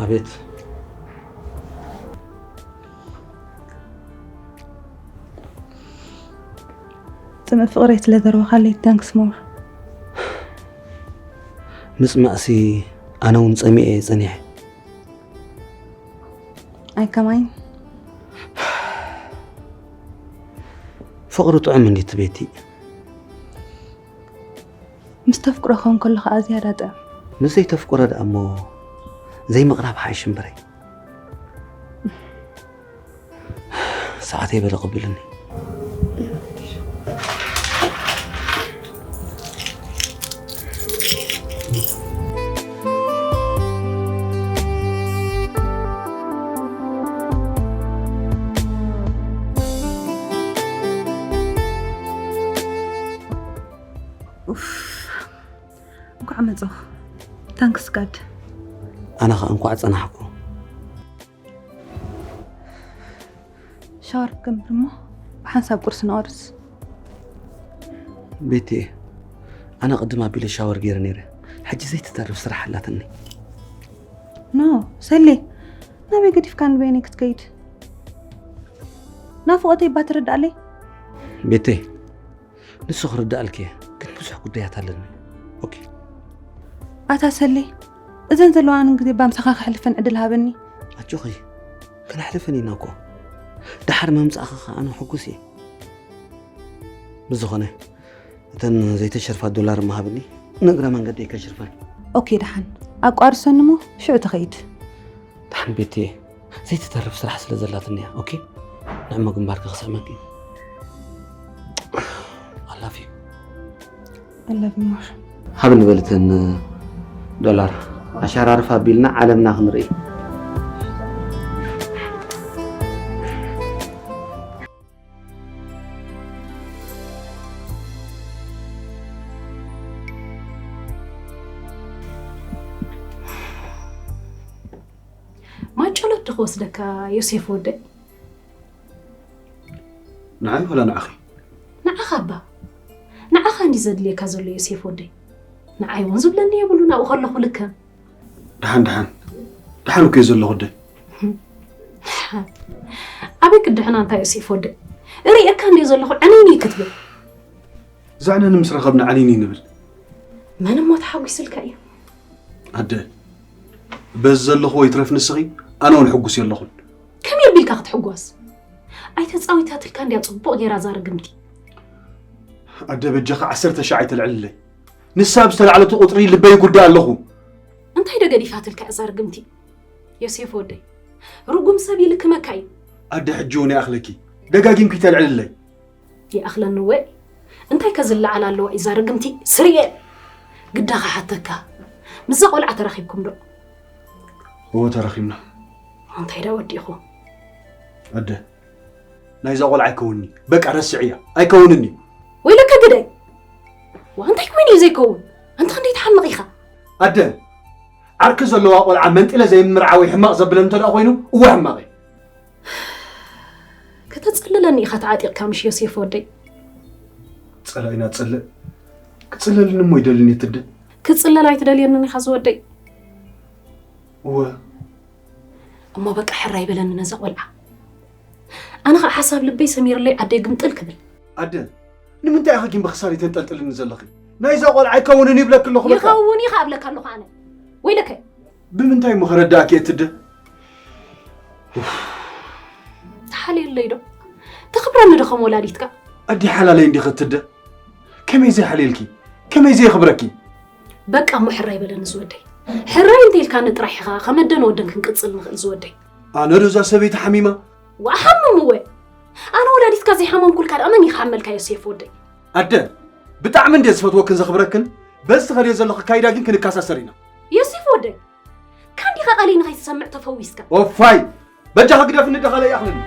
ኣቤት። ጽምእ ፍቕረይ ስለ ዘርበኻለይ thanks more። ምጽማእሲ ኣነ እውን ጸሚኤ እየ ጸኒሐ። ኣይ ከማይ። ፍቕሪ ጥዑም እንዲ ትቤቲ። ምስ ተፍቅሮ ክኸውን ከሎ ኸኣ ዝያዳ ጥዑም። ምስ ዘይተፍቅሮ ደኣ እሞ ዘይምቕራብ ሓይሽ እምበረይ። ሰዓተይ በለ ቅብልኒ። ኡፍ፣ እንኳዕ መጻኹ። Thanks God። ኣነ ኸኣ እንኳዕ ጸናሕኩ። ሻወር ክገብር እሞ ብሓንሳብ ቁርሲ ንቐርስ። ቤቲ፣ ኣነ ቅድም ኣቢለ ሻወር ገይረ ነይረ። ሕጂ ዘይትተርፍ ስራሕ ኣላትኒ። ኖ፣ ሰሌ፣ ናበይ ገዲፍካ ንበይነይ ክትከይድ? ናፍቖተይ እባ ትርድኣለይ? ቤቲ፣ ንሱ ክርድኣልኪ እየ፣ ግን ብዙሕ ጉዳያት ኣለኒ። ኦኬ። ኣታ ሰሌ፣ እዘን ዘለዋንን ግዜ ባምሳኻ ከሕልፈን ዕድል ሃበኒ። ኣጆኺ፣ ከነሕልፈን ኢና እኮ። ደሓር ምምጻእኺ ኸኣ ኣነ ሕጉስ እየ። ብዝኾነ፣ እተን ዘይተሸርፋ ዶላር እሞ ሃብኒ፣ ንእግረ መንገደይ ከሽርፈን። ኦኬ፣ ደሓን። ኣቋርሰኒ እሞ ሽዑ ትኸይድ። ደሓን ቤቲ፣ ዘይትተርፍ ስራሕ ስለ ዘላትኒ እያ። ኦኬ? ንዕሞ ግንባርኪ ክስዕመኪ። I love you። I love you more። ሃብኒ በል እተን ዶላር። ኣሻራርፍ ኣቢልና ዓለምና ክንርኢ። ማጨሎት ዶ ክወስደካ ዮሴፍ ወደይ? ንዓይ ወላ ንዓኺ? ንዓኻ እባ። ንዓኻ እንዲ ዘድልየካ ዘሎ ዮሴፍ ወደይ። ንዓይ እውን ዝብለኒ የብሉን ኣብኡ ከለኹ ልከ። ደሓን፣ ደሓን። ደሓን እኮ እየ ዘለኹ፣ ኣደ። ኣበይ ክድሕን ኣንታ ዮሴፍ ወደይ? እርእየካ እንድየ ዘለኹ ዕንይንይ ክትብል። እዛ ዕነኒ ምስ ረኸብና ዕንይንይ ንብል። መን እሞ ተሓጒስልካ እዩ? ኣደ፣ በዚ ዘለኹዎ ይትረፍ ንስኺ፣ ኣነ እውን ሕጉስ የለኹን። ከመይ ኣቢልካ ክትሕጎስ? ኣይተጻዊታትልካ እንድያ ጽቡቕ ጌራ እዛ ርግምቲ። ኣደ፣ በጃኻ ዓሰርተ ሻዕ ኣይተልዕልለይ። ንሳ ኣብ ዝተላዕለቶ ቁጽሪ ልበይ ይጉዳእ ኣለኹ። እንታይ ዶ ገዲፋትልካ እዛ ርግምቲ? ዮሴፍ ወደይ፣ ርጉም ሰብ ይልክመካ እዩ። ኣደ፣ ሕጂ እውን ይኣኽለኪ። ደጋጊምኪ ተልዕልለይ። ይኣኽለኒ እወ። እንታይ ከ ዝለዓል ኣለዋ እዛ ርግምቲ? ስርኤ! ግዳ ክሓተካ። ምስዛ ቆልዓ ተራኺብኩም ዶ? እወ፣ ተራኺብና። እንታይ ዳ ወዲእኹም? ኣደ፣ ናይዛ ቆልዓ ኣይከውንኒ። በቃ ረስዕያ። ኣይከውንኒ። ወይለከ ግደይ። ዋ፣ እንታይ ኮይኑ እዩ ዘይከውን? ኣንታ ክንደይ ትሓምቕ ኢኻ? ኣደ፣ ዓርኪ ዘለዋ ቆልዓ መንጢለ ዘይምርዓወይ ሕማቕ ዘብለኒ እንተ ደኣ ኮይኑ፣ እወ ሕማቕ እዩ። ከተጸልለኒ ኢኻ ተዓጢቕካ ምሽ ዮሴፍ ወደይ? ጸላኢና ጸልእ። ክጽለልኒ እሞ ይደልኒ ትደ። ክጽለል ኣይትደልየንን ኢኻ ዝወደይ። እወ። እሞ በቃ ሕራይ በለኒ ነዛ ቆልዓ። ኣነ ኸኣ ሓሳብ ልበይ ሰሚርለይ ዓደይ ግምጥል ክብል። ኣደ፣ ንምንታይ ኢኺ ግን ብኽሳድ ተንጠልጥልኒ ዘለኺ? ናይዛ ቆልዓ ኣይከውንን ይብለኪ ኣለኹ በቃ። ይኸውን ኢኻ እብለካ ኣለኹ ኣነ። ወይለከ። ብምንታይ እሞ ክረዳእኪ እየ ትደ? ተሓልየለይ ዶ? ተኽብረኒ ዶ ከም ወላዲትካ? ኣዲ ሓላለይ እንዲኺ ትደ? ከመይ ዘይሓልየልኪ? ከመይ ዘየኽብረኪ? በቃ እሞ ሕራይ በለኒ ዝወደይ። ሕራይ እንተ ኢልካኒ ጥራሕ ኢኻ ከም ኣደን ወደን ክንቅጽል ንኽእል ዝወደይ። ኣነ ዶ እዛ ሰበይቲ ሓሚማ? ዋእ ሓምም እወ። ኣነ ወላዲትካ ዘይሓመምኩልካ ደኣ መን እዩ ክሓመልካ ዮሴፍ ወደይ? ኣደ፣ ብጣዕሚ እንድየ ዝፈትወክን ዘኽብረክን፣ በዚ ትኸድዮ ዘለኺ ኣካይዳ ግን ክንከሳሰር ኢና። ዮሴፍ ወደይ፣ ካን ዲኻ ቃለይ ንኸይትሰምዕ ተፈዊስካ? ኦፋይ! በጃኺ ግደፍኒ፣ ደኻለ ይኣኽለኒ።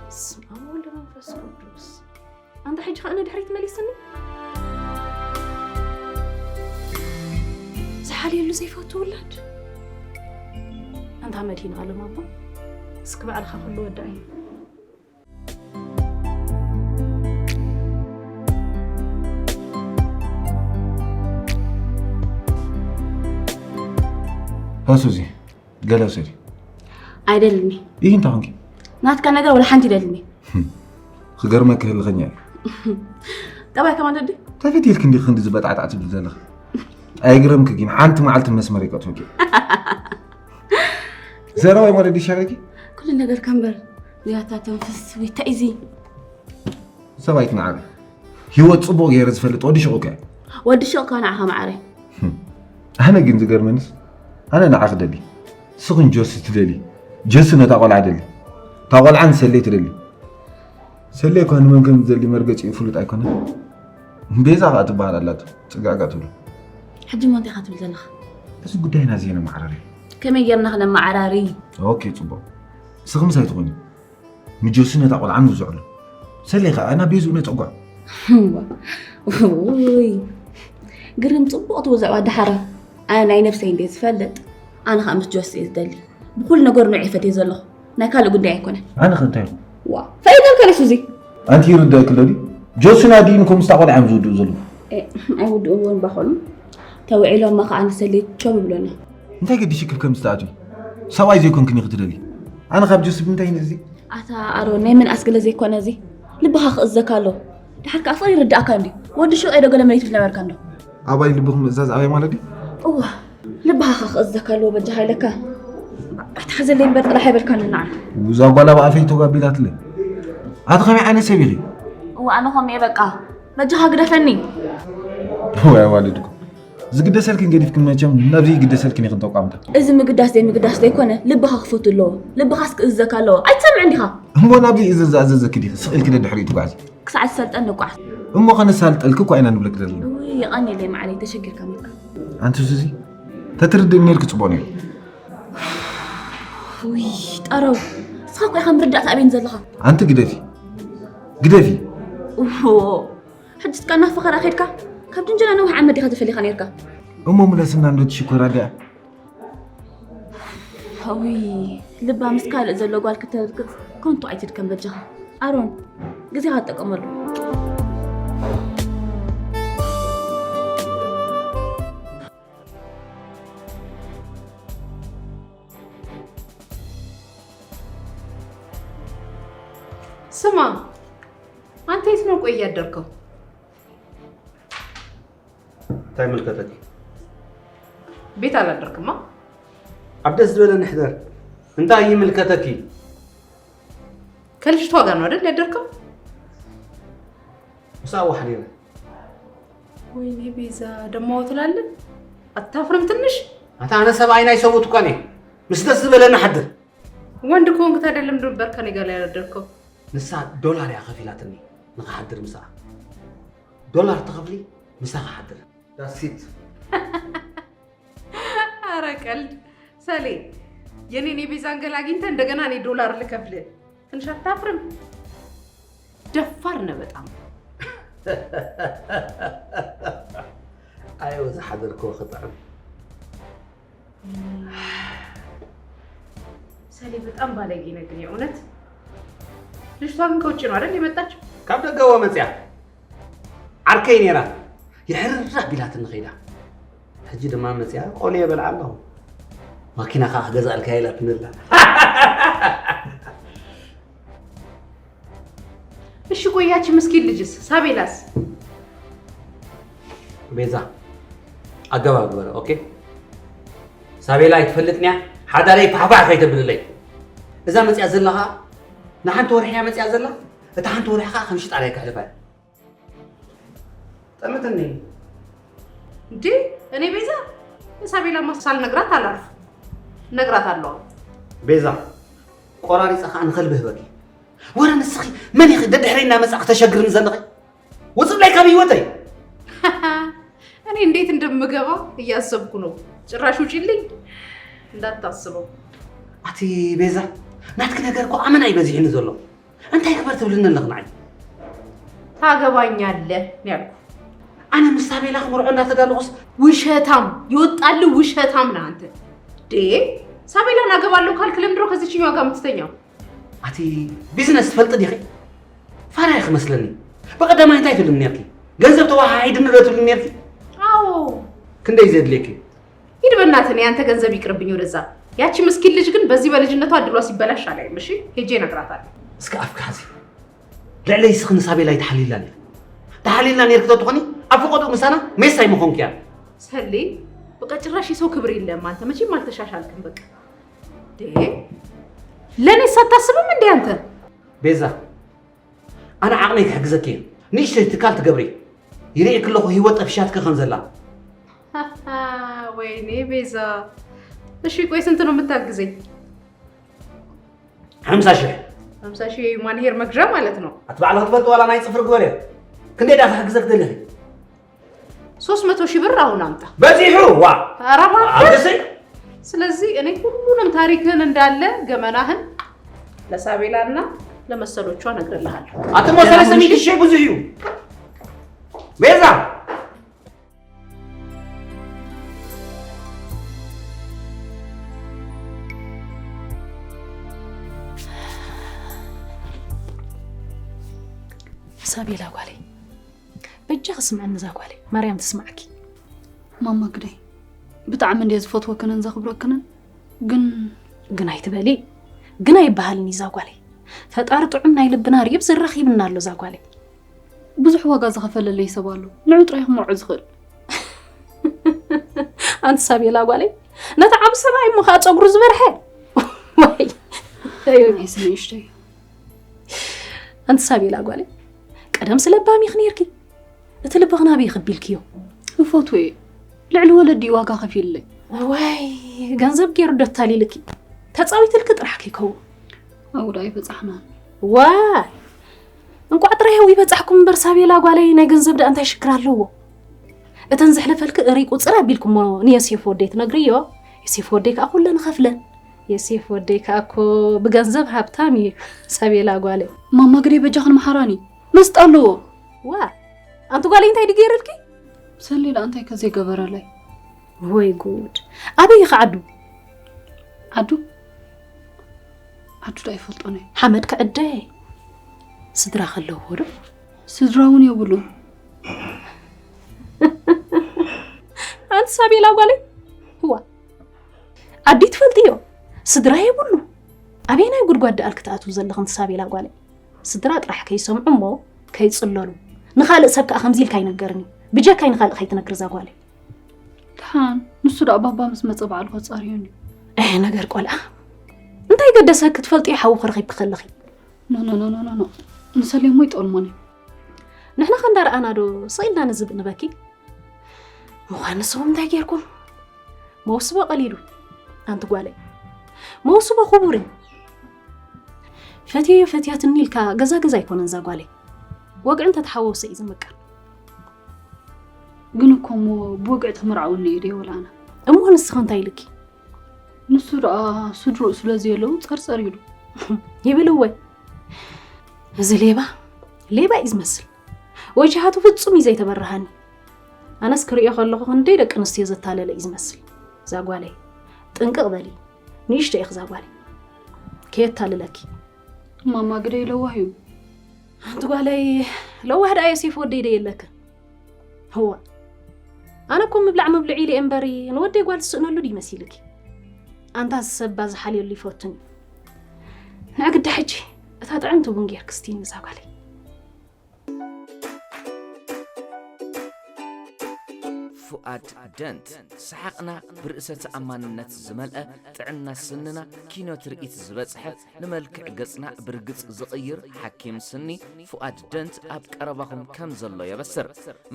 በስመ ኣብ ወወልድ ወመንፈስ ቅዱስ። ኣንታ ሕጂ ኸኣ ንድሕሪት መሊስኒ? ዝሓልየሉ ዘይፈቱ ውላድ። ኣንታ መድሂን ዓለም ኣቦ፣ እስኪ ባዕልኻ ኩሉ ወዳእ እዩ። ሱዚ፣ ገለ ውሰዲ። ኣይደልኒ። ይህ እንታይ ኾንኪ? ናትካ ነገር ወላ ሓንቲ ይደልኒ። ክገርመኪ ህልኸኛ እየ። ጠባይ ከማን ደዲ? ተፈትየልኪ እንዲ ክንዲ ዝበጣዕጣዕ ትብል ዘለኺ። ኣይግረምኪ ግን ሓንቲ መዓልቲ መስመር ይቀጥፉኪ። ዘረባይ ማለት ይሻለኪ? ኩሉ ነገር ከንበር ያታ ተንፍስ ወይ እንታይ እዚ? ሰብ ኣይትንዓቂ። ህይወት ጽቡቕ ገይረ ዝፈልጥ ወዲ ሽቑ ከ? ወዲ ሽቑ ከ ንዓኻ ማዕረ። ኣነ ግን ዝገርመንስ፣ ኣነ ንዓኺ ደሊ። ንስኽን ጆሲ ትደሊ። ጆሲ ነታ ቆልዓ ደሊ። እታ ቆልዓ ንሰሌ ትደሊ። ሰሌ እኳ ንመን ከም ዝደሊ መርገጺኡ ፍሉጥ ኣይኮነን። ቤዛ ከኣ ትበሃል ኣላቶ። ጽጋጋ ትብሎ። ሕጂ እሞ እንታይ ኢኻ ትብል ዘለኻ? እዚ ጉዳይና እዚ ነመዓራሪ። ከመይ ጌርና ክነመዓራሪ? ኦኬ፣ ጽቡቕ። ንስኺ ምሳይ ትኾኒ። ንጆሲ ነታ ቆልዓ ንውዝዕሉ። ሰሌ ከኣ ናብ ቤዝኡ ነጸጓ። እዋ። ውይ። ግርም ጽቡቕ ትውዝዕዋ ደሓራ። ኣነ ናይ ነብሰይ እንደ ዝፈልጥ፣ ኣነ ከኣ ምስ ጆሲ እየ ዝደሊ። ብኹሉ ነገሩ ንዑ እየ ፈትየ ዘለኹ። ናይ ካልእ ጉዳይ ኣይኮነን። ኣነ ከ እንታይ ኢኹ? ዋ። ፈይደል ከሊሱ እዚ። ኣንቲ ይርዳእኪ ኣሎ ድዩ? ጆሲ ናዲን ከምስታ ቆልዓ እዮም ዝውድኡ ዘለዉ። እ፣ ኣይውድእዎን ባኾኑ። ተውዒሎማ ከኣ ንሰሌ ቸብ ይብሎና። እንታይ ገዲሽኪ ከም ዝተኣትዊ? ሰብኣይ ዘይኮንክን ኢኺ ትደሊ። ኣነ ካብ ጆሲ ብምንታይ ነዚ? ኣታ ኣሮን፣ ናይ ምንኣስ ገለ ዘይኮነ እዚ። ልብኻ ክእዘካ ኣሎ። ድሓር ከኣ ፍቕሪ ይርድኣካ እንድዩ። ወዲ ሹቕ እየ ዶ ገለ መሬት ትብል ነበርካ እንዶ? ኣባይ ልብኹም ምእዛዝ ኣበይ ማለት ድዩ? እዋ፣ ልብኻ ከኣ ክእዘካ ኣለዎ በጃኻ ኢለካ። ኣይትሓዘለይ እምበር ጥራሕ ኣይበልካን ንዓን። እዛ ጓል ኣብ ኣፈይ ተጓቢላትለይ። ኣቲ ከመይ ዓይነት ሰብ ኢኺ? እዋ፣ ኣነ ከምኡ እየ በቃ። በጃኻ ግደፈኒ። ወይ ኣዋልድኩም። ዝግደሰልክን ገዲፍክን መቸም ናብዚ ይግደሰልክን ኢኽን ተቋምታ። እዚ ምግዳስ ዘይምግዳስ ዘይኮነ፣ ልብኻ ክፈቱ ኣለዎ። ልብኻስ ክእዘካ ኣለዎ። ኣይትሰምዕን ዲኻ? እሞ ናብዚ እዘዝ ዝኣዘዘኪ ዲኺ ስቕ ኢልኪ ደድሕሪኡ ትጓዓዚ? ክሳዕ ዝሰልጠን ንቋዕ። እሞ ከነሳልጠልኪ እኳ ኢና ንብለኪ ዘለና። ውይ፣ የቐንየለይ ማዕረይ፣ ተሸጊርካ መጻ። ኣንቲ ሱዚ፣ ተትርድእኒ ነይርኪ ጽቡቕ ነይሩ። ውይ፣ ጠረው። ንስኻ እኮ ኢኻ ምርዳእ ተኣብየኒ ዘለኻ። ኣንቲ ግደፊ። ግደፊ። ኦሆ፣ ሕጂ እስካ ናብ ፈኸራ ከድካ? ካብ ድንጀላ ነዊሕ ዓመት ዲኻ ተፈሊኻ ነይርካ? እሞ ምለስና እንዶ ትሽኮር ኣዲኣ። ውይ፣ ልባ ምስ ካልእ ዘሎ ጓል ክተርግጽ ከንቱ ኣይትድከም በጃኻ። ኣሮን፣ ግዜኻ ትጠቀመሉ። ስማ፣ አንተ የት ነው ቆይ እያደርከው? እንታይ ይምልከተኪ? ቤት አላደርክማ። ኣብ ደስ ዝበለኒ ሕደር። እንታይ ይምልከተኪ? ከልጅቷ ጋር ነው አይደል ያደርከው? ምሳዋ ሓዲረ። ወይኔ ቤዛ፣ ደማው ትላለህ? አታፍርም ትንሽ? ኣታ ኣነ ሰብኣይ ናይ ሰብኡት እኳ ነኝ። ምስ ደስ ዝበለኒ ሓድር። ወንድ ከሆንክ ታዲያ ለምንድን ነበር ከኔ ጋር ያላደርከው? ንሳ ዶላር እያ ከፊላትኒ ንኽሓድር ምስኣ። ዶላር ትኸፍሊ፣ ምሳኺ ሓድር። ዳሲት። ኧረ ቀልድ። ሰሌ፣ የኔን የቤዛን ገላ አግኝተህ እንደገና እኔ ዶላር ልከፍልህ? ትንሽ አታፍርም? ደፋር ነህ በጣም። ኣይ፣ ወዚ ሓደርክዎ ክጥዕም። ሰሌ በጣም ባለጌ ነህ ግን የእውነት። ልጅቷ ግን ከውጭ ነው አይደል የመጣችው? ካብ ደገ እወ መጽያ። ዓርከይ ነይራ። የሕርር ኣቢላትኒ ኸይዳ። ሕጂ ድማ መጽያ ቆሎ የበልዓ ኣለኹ። ማኪና ኸዓ ክገዝኣልካ ኢላትኒ ኣላ። እሺ፣ ቆይ ያቺ ምስኪን ልጅስ ሳቤላስ? ቤዛ፣ ኣገባብ ግበረ፣ ኦኬ? ሳቤላ ኣይትፈልጥንያ፣ ሓዳረይ ፋሕፋሕ ከይተብልለይ። እዛ መጽያ ዘላ ኸዓ ንሓንቲ ወርሒ እያ መጽያ ዘላ፣ እታ ሓንቲ ወርሒ ኸዓ ከም ሽጣራ እየ ከሕልፋ እየ። ጠምትኒ። እንዴ፣ እኔ ቤዛ፣ ሳቤላማ ሳልነግራት አላርፍ። እነግራታለሁ። ቤዛ፣ ቆራሪጸ ኸዓ ንኸልቢ ህበኪ። ወረ ንስኺ መን ኢኺ ደድሕረይ እናመጻእኺ ተሸግርኒ ዘለኺ? ውጽእ ብላይ ካብ ህይወተይ። እኔ እንዴት እንደምገባ እያሰብኩ ነው። ጭራሽ ውጪልኝ እንዳታስበው። ኣቲ ቤዛ፣ ናትኪ ነገር እኮ ኣመና እዩ በዚሕኒ ዘሎ። እንታይ ክበር ትብልኒ ኣለኺ ንዓይ? ታገባኛለህ ነው ያልኩ። ኣነ ምስ ሳቤላ ክምርዖ እንዳተዳለኹስ። ውሸታም፣ ይወጣልህ ውሸታም ነህ አንተ። ዴ፣ ሳቤላን አገባለሁ ካልክ ለምንድን ነው ከዚችኛዋ ጋር የምትተኛው? ኣቲ ቢዝነስ ትፈልጢ ዲኺ? ፋራ ኢኺ መስለኒ። ብቐዳማይ እንታይ ትብልኒ ነርኪ? ገንዘብ ተወሃሂድኒ ዶ ትብልኒ ነርኪ? ኣዎ። ክንደይ ዘድልየኪ? ሂድ በእናትህ፣ እኔ ያንተ ገንዘብ ይቅርብኝ ወደዛ። ያቺ ምስኪን ልጅ ግን በዚህ በልጅነቷ እድሏ ሲበላሽ አላይም። እሺ፣ ሄጄ እነግራታለሁ። እስከ ኣፍካ ሐዚ። ልዕለይ እስኺ ንሳቤላ ኣይተሓሊላን እየ። ተሓሊልና ነይርኪ ተትኾኒ ኣብ ፈቐድኡ ምሳና ሜስ ኣይምኾንክያን። ሰሌ፣ በቃ ጭራሽ የሰው ክብር የለም። አንተ መቼም አልተሻሻልክም። በቃ ዴ፣ ለእኔ ሳታስብም እንዴ አንተ? ቤዛ፣ ኣነ ዓቕመይ ክሕግዘኪ እየ። ንእሽተይ ትካል ትገብሪ። ይርእየኪ ኣለኹ ህይወት ጠፊሻትኪ ከም ዘላ። ወይኔ ቤዛ። እሺ ቆይ ስንት ነው የምታግዘኝ? ሓምሳ ሺሕ። ሓምሳ ሺህ ማንሄር መግዣ ማለት ነው። ኣቲ ባዕልኺ ትፈልጢ ዋላ ናይ ጽፍሪ ግበርዮ። ክንደይ ዳ ክሕግዘኪ ደሊኺ? ሶስት መቶ ሺህ ብር አሁን አምጣ። በዚሑ ዋ። ኧረ እባክህ። ኣገሰይ። ስለዚህ እኔ ሁሉንም ታሪክህን እንዳለ ገመናህን ለሳቤላና ለመሰሎቿ እነግርልሃለሁ። ኣቲ እሞ ሰለስተ ሚእቲ ሺህ ብዙሕ እዩ። ቤዛ። ሳቤላ ጓለይ፣ በጃኺ ስምዕኒ እዛ ጓለይ፣ ማርያም ትስማዕኪ። ማማ ግደይ፣ ብጣዕሚ እንድየ ዝፈትወክንን ዘኽብረክንን፣ ግን ግን ኣይትበሊ፣ ግን ኣይበሃልን እዩ እዛ ጓለይ። ፈጣሪ ጥዑም ናይ ልብና ርኢብ ዘራኺብና ኣሎ እዛ ጓለይ። ብዙሕ ዋጋ ዝኸፈለለይ ሰብ ኣሎ፣ ንዑ ጥራይ ክመዖ ዝኽእል። ኣንቲ ሳቤላ ጓለይ፣ ነቲ ዓቢ ሰብኣይ እሞ ኸኣ ጸጉሩ ዝበርሐ። ዋይ። ናይስ ንእሽተይ። ኣንቲ ሳቤላ ጓለይ፣ ቀደም ስለባም ኢኺ ነይርኪ። እቲ ልብኺ ናበይ ከቢልክዮ? እፈትዎ እየ። ልዕሊ ወለዲ ዋጋ ከፊልለይ። ዋይ፣ ገንዘብ ገይሩ ዶ ኣታሊልኪ? ተጻዊትልኪ ጥራሕ ከይከውን። ኣብኡ ደኣ ኣይበጻሕናን። ዋይ፣ እንቋዕ ጥራይ ኣብኡ ይበጻሕኩም እምበር ሳቤላ ጓለይ፣ ናይ ገንዘብ ደኣ እንታይ ሽግር ኣለዎ? እተን ዘሕለፈልኪ እርይ ቁጽር ኣቢልኩሞ ንዮሴፍ ወደይ ትነግርዮ። ዮሴፍ ወደይ ከኣ ኩለን ይኸፍለን። ዮሴፍ ወደይ ከኣ እኮ ብገንዘብ ሃብታም እዩ። ሳቤላ ጓለይ። ማማ ግደይ በጃኽን መሓራኒ። መስጣ ኣለዎ። ዋ፣ ኣንቲ ጓለይ እንታይ ድዩ ገይርልኪ? ሰሌ ደኣ እንታይ ከ ዘይገበረለይ? ወይ ጉድ። ኣበይ ኢኺ ዓዱ? ዓዱ? ዓዱ ደኣ ይፈልጦን እየ። ሓመድ ክዕደ። ስድራ ከለዎ ዶ? ስድራ እውን የብሉን። ኣንቲ ሳቤላ ጓለይ፣ እዋ፣ ዓዲ ትፈልጥዮ፣ ስድራ የብሉ። ኣበየናይ ጉድጓድ ደኣል ክትኣትው ዘለኽን ሳቤላ ጓለይ? ስድራ ጥራሕ ከይሰምዑ እሞ ከይጽለሉ። ንኻልእ ሰብ ከኣ ከምዚ ኢልካ ኣይንገርን እዩ። ብጀካይ ንኻልእ ከይትነግር እዛ ጓለይ። ደሓን፣ ንሱ ደኣ ባባ ምስ መጸ ባዕሉ ከጻርዮ እንድዩ። ኤህ፣ ነገር ቆልዓ። እንታይ ገደሰኪ? ትፈልጥዮ ሓውኺ ረኺብኪ ከለኺ። ኖ፣ ኖ፣ ኖ፣ ኖ፣ ኖ፣ ኖ። ንሰሌ እሞ ይጠልሞን እዩ። ንሕና ከ እንዳረኣና ዶ ስቕ ኢልና ንዝብእ ንበኪ? ምዃን ንስኹም እንታይ ጌርኩም? መውስቦ ቀሊሉ፣ ኣንቲ ጓለይ። መውስቦ ክቡር እዩ። ፈትየዮ ፈትያትኒ ኢልካ ገዛ ገዛ ኣይኮነን እዛ ጓለይ። ወግዒ እንተተሓወሰ እዩ ዝምቀል። ግን እኮ እሞ ብወግዒ ተመርዓውኒ እየ ደይ ወላ ኣነ። እሞ ንስኺ እንታይ ኢልኪ? ንሱ ደኣ ስድርኡ ስለ ዘየለዉ ጸርጸር ኢሉ። ይብል እወ። እዚ ሌባ፣ ሌባ እዩ ዝመስል። ወጅሃቱ ፍጹም እዩ ዘይተበርሃኒ። ኣነስ ክርእዮ ከለኹ ክንደይ ደቂ ኣንስትዮ ዘታለለ እዩ ዝመስል። እዛ ጓለይ፣ ጥንቅቕ በሊ። ንእሽቶ ኢኺ እዛ ጓለይ። ከየታልለኪ። ማማ ግደይ ለዋህ እዩ። ኣንቲ ጓለይ፣ ለዋህ ደኣ ዮሴፍ ወደይ ዶ የለክን? እዋ፣ ኣነ እኮ ምብላዕ ምብልዕ ኢለ እየ እምበሪ፣ ንወደይ ጓል ትስእነሉ ድዩ መሲልኪ? ኣንታ እዚ ሰብ እባ ዝሓልየሉ ይፈቱን እዩ። ንዕ ግዳ ሕጂ እታ ጥዕምቲ ቡን ጌርኪ ስቲኒ እዛ ጓለይ። ፉኣድ ደንት፣ ሰሓቕና ብርእሰ ተኣማንነት ዝመልአ፣ ጥዕና ስንና ኪኖ ትርኢት ዝበጽሐ፣ ንመልክዕ ገጽና ብርግጽ ዝቕይር ሓኪም ስኒ ፉኣድ ደንት ኣብ ቀረባኹም ከም ዘሎ የበስር።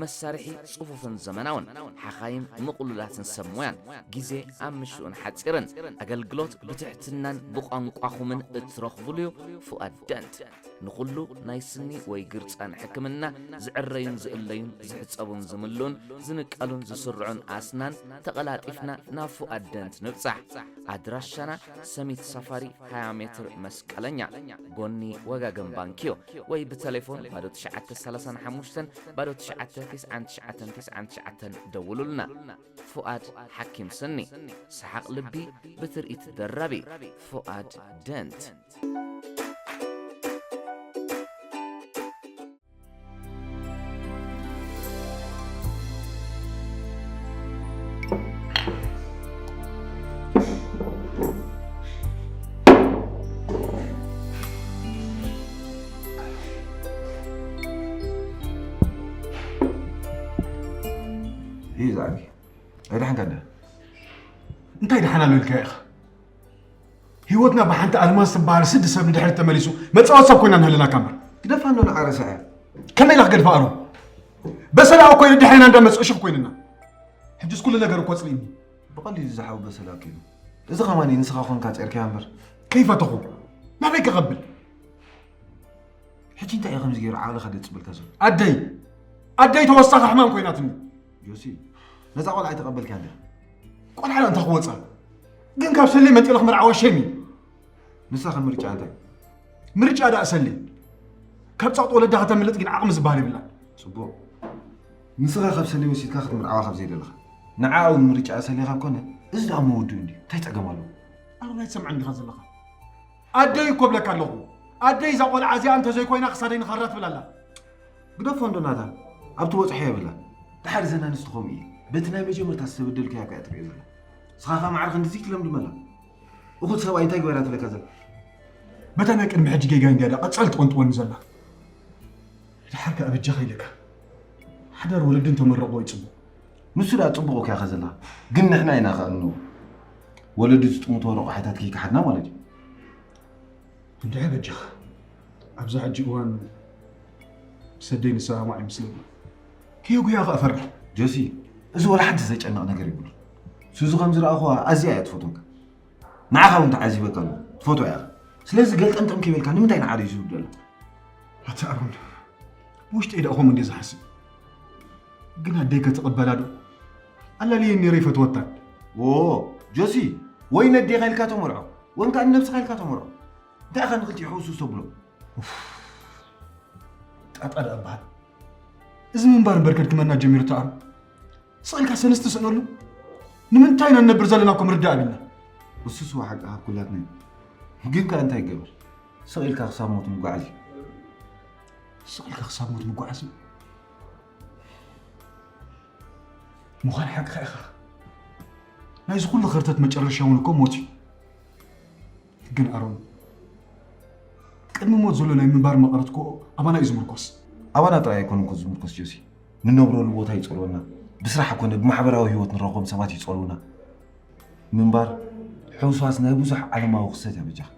መሳርሒ ጽፉፍን ዘመናውን፣ ሓኻይም ምቕሉላትን ሰብ ሞያን፣ ግዜ ኣብ ምሽኡን ሓጺርን፣ ኣገልግሎት ብትሕትናን ብቋንቋኹምን እትረኽቡሉ'ዩ። ፉኣድ ደንት ንኹሉ ናይ ስኒ ወይ ግርጻን ሕክምና፣ ዝዕረዩን ዝእለዩን ዝሕጸቡን ዝምልኡን ዝንቀሉን ዝስርዑን ኣስናን ተቐላጢፍና ናብ ፉኣድ ደንት ንብጻሕ። ኣድራሻና ሰሚት ሳፋሪ ሃያ ሜትር መስቀለኛ፣ ጎኒ ወጋገን ባንክዮ፣ ወይ ብተሌፎን ባዶ ትሽዓተ ሰላሳን ሓሙሽተን ባዶ ትሽዓተ ትስዓን ትሽዓተን ትስዓን ትሽዓተን ደውሉልና። ፉኣድ ሓኪም ስኒ፣ ሰሓቕ ልቢ ብትርኢት ደራቢ። ፉኣድ ደንት። ይዛዕቢ ኣይደሓንካ እንዳ እንታይ ደሓን ኣሎ ኢልካ ኢኻ? ህይወትና ብሓንቲ ኣልማዝ ትበሃል ስዲ ሰብ ንድሕሪት ተመሊሱ መጻወት ሰብ ኮይና ንህልናካ እምበር። ግደፋ እንዶ ንዓረሳ እያ። ከመይ ኢላ ክገድፋ ኣሮን? በሰላ እኮ ኢሉ ድሕሪና እንዳመጽኡ ሽፍ ኮይንና። ሕጅስ ኩሉ ነገር እኮ ጽሊእኒ። ብቐሊሉ ዝሓው በሰላ እኮ እዩ። እዚ ኸማን ንስኻ ኾንካ ጸርክያ እምበር። ከይፈተኹ ናበይ ክቐብል? ሕጂ እንታይ እዩ ከምዚ ገይሩ ዓቕልኻ ደጽበልካ ዘሎ? ኣደይ ኣደይ ተወሳኺ ሕማም ኮይናትኒ። ጆሲ፣ ነዛ ቆልዓ ኣይተቐበልካያን ዲኻ? ቆልዓ እንታይ ክወጻ? ግን ካብ ሰለይ መንጢለ ክምርዓዋ ሸም እዩ። ንሳ ከም ምርጫ እንታይ? ምርጫ ደኣ ሰለይ። ካብ ጸቕጢ ወለዳ ከተምልጥ ግን ዓቕሚ ዝበሃል የብላን። ጽቡቕ። ንስኻ ካብ ሰለይ ወሲድካ ክትምርዓዋ ካብ ዘይደለኻ። ንዓ እውን ምርጫ ሰለይ ካብ ኮነ፣ እዚ ደኣ መወድኡ እንድዩ። እንታይ ጸገም ኣለዎ? ኣሮን ኣይትሰምዐን ዲኻ ዘለኻ? ኣደይ እኮ እብለካ ኣለኹ። ኣደይ እዛ ቆልዓ እዚኣ እንተዘይኮይና ክሳደይ ንኻራ ትብል ኣላ። ግደፎ እንዶ ናታ፣ ኣብቲ በጽሖ የብላ። ድሓር እዘን ኣንስቲ ከምኡ እየ። በቲ ናይ መጀመርታ ዝተበደልኩ እያ እኮ እያ ትሪኦ ዘላ። ንስኻ ኸኣ ማዕረ ክንድዚ ትለምድመላ። እኹል ሰብኣይ እንታይ ግበራ ትብለካ ዘላ? በታ ናይ ቅድሚ ሕጂ ጌጋይ እንድያ ዳ ቀጻል ትቕንጥወኒ ዘላ። ድሓር ከኣ በጃኻ ኢለካ። ሓዳር ወለዲ እንተመረቕዎ ይጽቡቕ። ንሱ ደኣ ጽቡቕ እኮ ኢኻ ዘለኻ። ግን ንሕና ኢና ከኣ እንነብሮ። ወለዲ ዝጥምትዎ ረቑሒታት ከይከሓድና ማለት እዩ። እንድዒ በጃኻ። ኣብዛ ሕጂ እዋን ሰደይ ንሰማማዕ ይመስለኒ። ከየጉያ ከኣ እፈርሕ። ጆሲ፣ እዚ ወላ ሓንቲ ዘጨንቕ ነገር የብሉን። ሱዚ ከም ዝረኣኹዋ ኣዝያ እያ ትፈትወካ። ንዓኻ እውን ተዓዚበካ ኣለኹ። ትፈትዋ ኢኻ። ስለዚ ገልጠምጠም ከይበልካ ንምንታይ ንዓደይ ዝህብ ደላ? ኣታ ኣሮን፣ ብውሽጠይ ደኣ ከምኡ እንድየ ዝሓስብ። ግን ኣደይ ከትቕበላ ዶ? ኣላልየን ነይረ ይፈትወታን። ዎ፣ ጆሲ፣ ወይ ነዴኻ ኢልካ ተመርዖ፣ ወንካ ንነብስኻ ኢልካ ተመርዖ። እንታይ ኢኻ ንክልቲኡ ሕውስውስ ተብሎ? ጣጣ ደኣ እበሃል። እዚ ምንባር እምበር ከድክመና ጀሚሩ ተኣሩ። ስቕ ኢልካ ሰንስቲ ስእነሉ። ንምንታይ ኢና ንነብር ዘለና እኮ ምርዳእ ኣቢልና። እሱስ እዋ ሓቂ ካብ ኩላትና እዩ። ግን ከኣ እንታይ ይገበር? ስቕ ኢልካ ክሳብ ሞት ምጓዓዝ እዩ። ስቕ ኢልካ ክሳብ ሞት ምጓዓዝ እዩ። ምዃን ሓቅኻ ኢኻ። ናይዚ ኩሉ ኸርተት መጨረሻ እውን እኮ ሞት እዩ። ግን ኣሮን፣ ቅድሚ ሞት ዘሎ ናይ ምንባር መቐረት እኮ ኣባና እዩ ዝምርኮስ። ኣባና ጥራይ ኣይኮነን እኮ ዝምርኮስ ጆሲ። ንነብረሉ ቦታ ይጸልወና። ብስራሕ ኮነ ብማሕበራዊ ህይወት ንረኽቦም ሰባት ይጸልውና። ምንባር ሕውስዋስ ናይ ብዙሕ ዓለማዊ ክስተት እያ በጃኻ።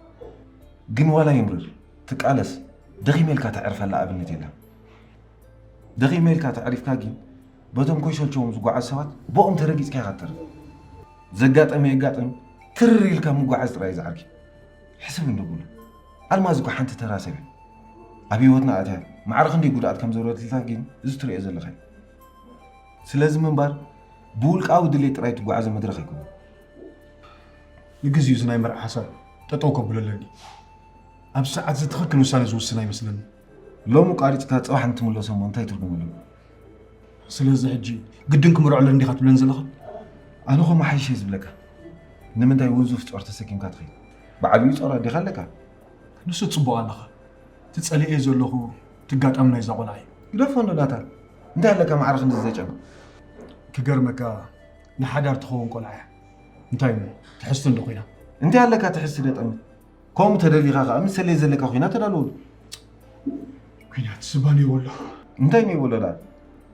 ግን ዋላ ይምረር፣ ትቃለስ፣ ደኺመ ኢልካ ተዕርፈላ ኣብነት የላን። ደኺመ ኢልካ ተዕሪፍካ ግን በቶም ከይሰልቸዎም ዝጓዓዙ ሰባት ብኦም ተረጊጽካ ኢኻ ትተርፍ። ዘጋጠመ የጋጥም፣ ትርር ኢልካ ምጓዓዝ ጥራይ እዩ ዝዓርኪ። ሕስብ እንዶ በሉ። ኣልማዝ እኮ ሓንቲ ተራ ሰብ እያ። ኣብ ህይወትና ኣትያ ማዕረ ክንደይ ጉድኣት ከም ዘውረደትልና ግን እዚ ትሪኦ ዘለኻ እዩ። ስለዚ ምንባር ብውልቃዊ ድሌት ጥራይ ትጓዓዞ መድረኽ ኣይኮነን። ንግዚኡ እዚ ናይ መርዓ ሓሳብ ጠጠው ከብሎ ኣለኒ። ኣብ ሰዓት እዚ ትኽክል ውሳነ ዝውስን ኣይመስለኒ። ሎሚ ቋሪጽካ ጽባሕ እንትምለሶ እሞ እንታይ ትርጉም ኣለዎ? ስለዚ ሕጂ ግድን ክምርዖ ኣለኒ ዲኻ ትብለኒ ዘለኻ? ኣነ ኸ መሓይሸ ዝብለካ። ንምንታይ ውዙፍ ጾር ተሰኪምካ ትኸይድ? ብዓቢኡ ጾር ኣዴኻ ኣለካ። ንሱ ጽቡቕ ኣለኻ። ትጸልኤ ዘለኹ ትጋጣሚ ናይዛ ቆልዓ እዩ። ግደፎ እንዶ ናታ። እንታይ ኣለካ ማዕረ ክንድዚ ዘጨንቕ? ክገርመካ ንሓዳር ትኸውን ቆልዓ እያ። እንታይ እሞ ትሕዝቲ እንዶ ኮይና? እንታይ ኣለካ ትሕዝቲ ደጠሚ? ከምኡ ተደሊኻ ኸኣ ምስ ሰለይ ዘለካ ኮይና ተዳለወሉ። ኩናት ስባን ይበሎ። እንታይ ነው ይበሎ ደኣ?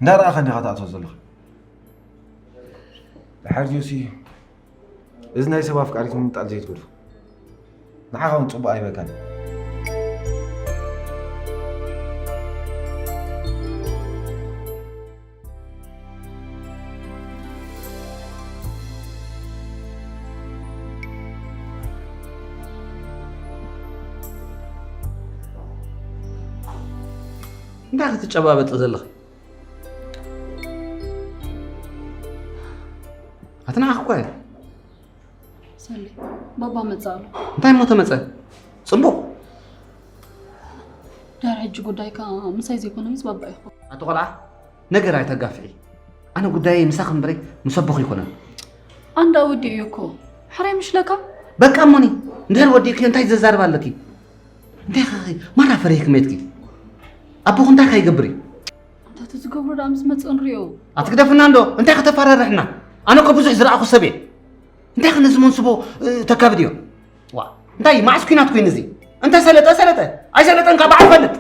እንዳረኣኻ እንዲኻ ትኣትዎ ዘለኻ። ድሓር ጆሲ፣ እዚ ናይ ሰብ ኣፍቃሪት ምምጣል ዘይትገድፎ። ንዓኻ እውን ጽቡቕ ኣይበካን። እንታይ ክትጨባበጢ ዘለኺ? ኣቲ ንዓኺ እኳ እየ። ሰሌ፣ ባባ መጻ ኣሎ። እንታይ እሞ ተመጸ? ጽቡቕ። ድሕሪ ሕጂ ጉዳይካ ምሳይ ዘይኮነ ምስ ባባ ኢኹ። ኣቲ ቆልዓ፣ ነገር ኣይተጋፍዒ። ኣነ ጉዳየይ ምሳኺ እምበረይ ምስ ኣቦኺ ኣይኮነን። ኣንዳ ወዲኡ እዩ እኮ። ሕራይ ምሽለካ? በቃ እሞኒ፣ እንድሕር ወዲእክዮ እንታይ ዘዛርብ ኣለኪ? እንታይ ኸ ማራ ፈሪህኪ መይትኪ? ኣቦኺ እንታይ ከይገብር እዩ? ኣንታ እቲ ዝገብሮ ደኣ ምስ መጸ ንሪኦ። ኣትግደፍና እንዶ፣ እንታይ ከተፈራርሕና? ኣነ እኮ ብዙሕ ዝረኣኹ ሰብ እየ። እንታይ ኸ ነዚ መንስቦ፣ እ፣ ተካብድዮ? ዋ፣ እንታይ መዓስ ኲናት ኮይኑ እዚ? እንተ ሰለጠ ሰለጠ፣ ኣይሰለጠን ከኣ በዓል ፈልጥ።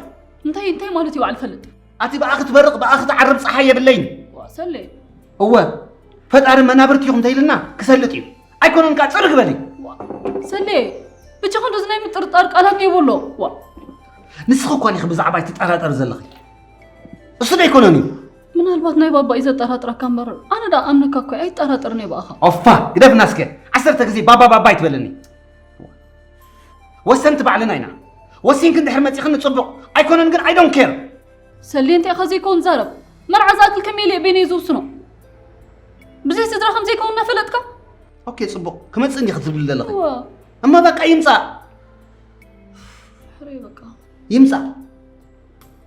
እንታይ፣ እንታይ ማለት እዩ በዓል ፈልጥ? ኣቲ ብኣኺ ትበርቕ፣ ብኣኺ ትዓርብ ጸሓይ የብለይን። ዋ፣ ሰሌ። እወ፣ ፈጣሪ መናብርትኹም ተይልና ክሰልጥ እዩ። ኣይኮነን ከኣ ጽርግ በሊ። ሰሌ፣ ብቻ ክንዶ ዝናይ ምጥርጣር ቃላት የብሎ። ዋ ንስኺ እኳ ኢኺ ብዛዕባይ ትጠራጠሪ ዘለኺ። እሱ ዶ ኣይኮነን እዩ? ምናልባት ናይ ባባ እዩ ዘጠራጥረካ እምበር ኣነ ደኣ ኣምነካ እኮ ኣይጠራጠርን እየ ብኣኻ። ኦፋ ግደፍና እስከ። ዓሰርተ ግዜ ባባ ባባ ኣይትበለኒ። ወሰንቲ ባዕልና ኢና። ወሲንኪ እንድሕር መጺኽኒ ጽቡቕ፣ ኣይኮነን ግን I don't care። ሰሌ እንታይ ኢኻ ዘይከውን ዛረብ። መርዓ ዝኣክል ከመይ ኢለ እየ በይነይ ዝውስኖ? ብዘይ ስድራ ከም ዘይከውን እናፈለጥካ? ኦኬ ጽቡቕ፣ ክመጽእ እንዲኺ ትብሊ ዘለኺ። እዋ እማ በቃ ይምጻእ። ሕረይ በቃ። ይምጻእ።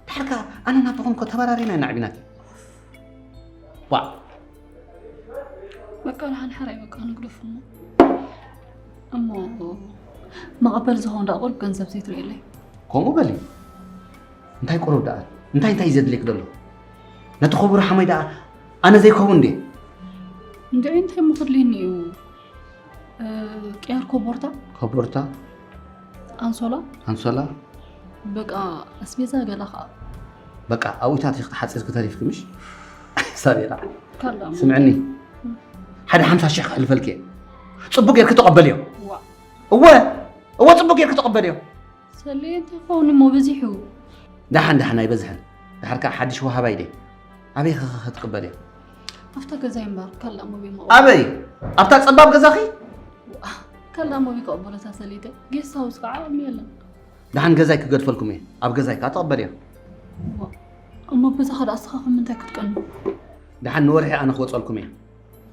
ድሓር ከኣ ኣነ ናብኹም እኮ ተበራሪና ኢና ዓቢናት። ዋእ። በቃ ደሓን ሓራይ በቃ ንግደፎ እሞ። እሞ መቐበል ዝኸውን ደኣ ቁሩብ ገንዘብ ዘይትርእየለይ? ከምኡ በሊ። እንታይ ቁሩብ ደኣ? እንታይ እንታይ እዩ ዘድልየኪ ዘሎ? ነቲ ክቡር ሓመይ ደኣ ኣነ ዘይከውን ድየ? እንድዒ እንታይ እሞ ከድልየኒ እዩ? ቅያር ኮቦርታ፣ ኮቦርታ፣ ኣንሶላ፣ ኣንሶላ፣ በቃ ኣስቤዛ ገለ ኸዓ። በቃ ኣብኡታት ኢኺ ተሓፂርኪ ተሪፍኪ ምሽ? ሳቤላ፣ ካላ እሞ። ስምዕኒ፣ ሓደ ሓምሳ ሽሕ ከሕልፈልኪ እየ። ፅቡቅ ጌርኪ ተቐበልዮ። ዋ። እወ፣ እወ ፅቡቅ ጌርኪ ተቐበልዮ። ሰሌ እንታይ ክኸውን እሞ በዚሑ። ደሓን ደሓን ኣይበዝሕን። ደሓር ከዓ ሓድሽ ወሃባይ ደይ ኣበይ ኸ ኸ ክትቅበል እያ? ኣብታ ገዛይ እምበር ካልእ ኣሞቢ መቐበል። ኣበይ? ኣብታ ጸባብ ገዛኺ? ካልእ ኣሞቢ ከቐበሎ እታ ሰሌተይ ጌስት ሃውስ ከዓ ዓቕሚ የለን። ደሓን ገዛይ ክገድፈልኩም እየ። ኣብ ገዛይ ከዓ ትቐበል እያ። እሞ በዛኻ ደኣ እስኻ ካብ ምንታይ ክትቀንእ? ደሓን ንወርሒ ኣነ ክወጸልኩም እየ።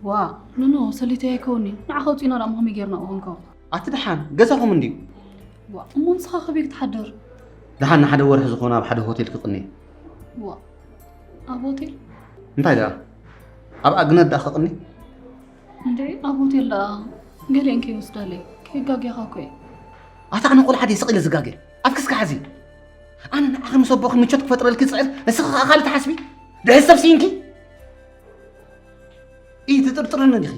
ዋእ ኖኖ ሰሊተይ ኣይከውን'ዩ ንዓኻ ኣውጺእና ደኣ እሞ ከመይ ጌርና ንኸውን። ኣቲ ደሓን ገዛኹም እንድዩ። ዋእ እሞ ንስኻ ከበይ ክትሓድር። ደሓን ንሓደ ወርሒ ዝኾነ ኣብ ሓደ ሆቴል ክቕኒ እየ። ዋእ ኣብ ሆቴል። እንታይ ደኣ ኣብ ኣግነት ደኣ ክቕኒ። እንድዒ ኣብ ሆቴል ደኣ ገሊኤን ከይወስዳለይ ከየጋግያኻ እኮ እየ። ኣታ ኣነ ቆልዓ ድየ ስቕ ኢለ ዝጋገ ኣፍኪ እስከ ሓዚ። ኣነ ንዓኺ ምስ ኣቦኺ ምቾት ክፈጥረልኪ ዝጽዕር ንስኺ ከኣ ካልእ ትሓስቢ። ድሕሰብ ስኢንኪ። ኢትጥርጥርኒ ዲኺ?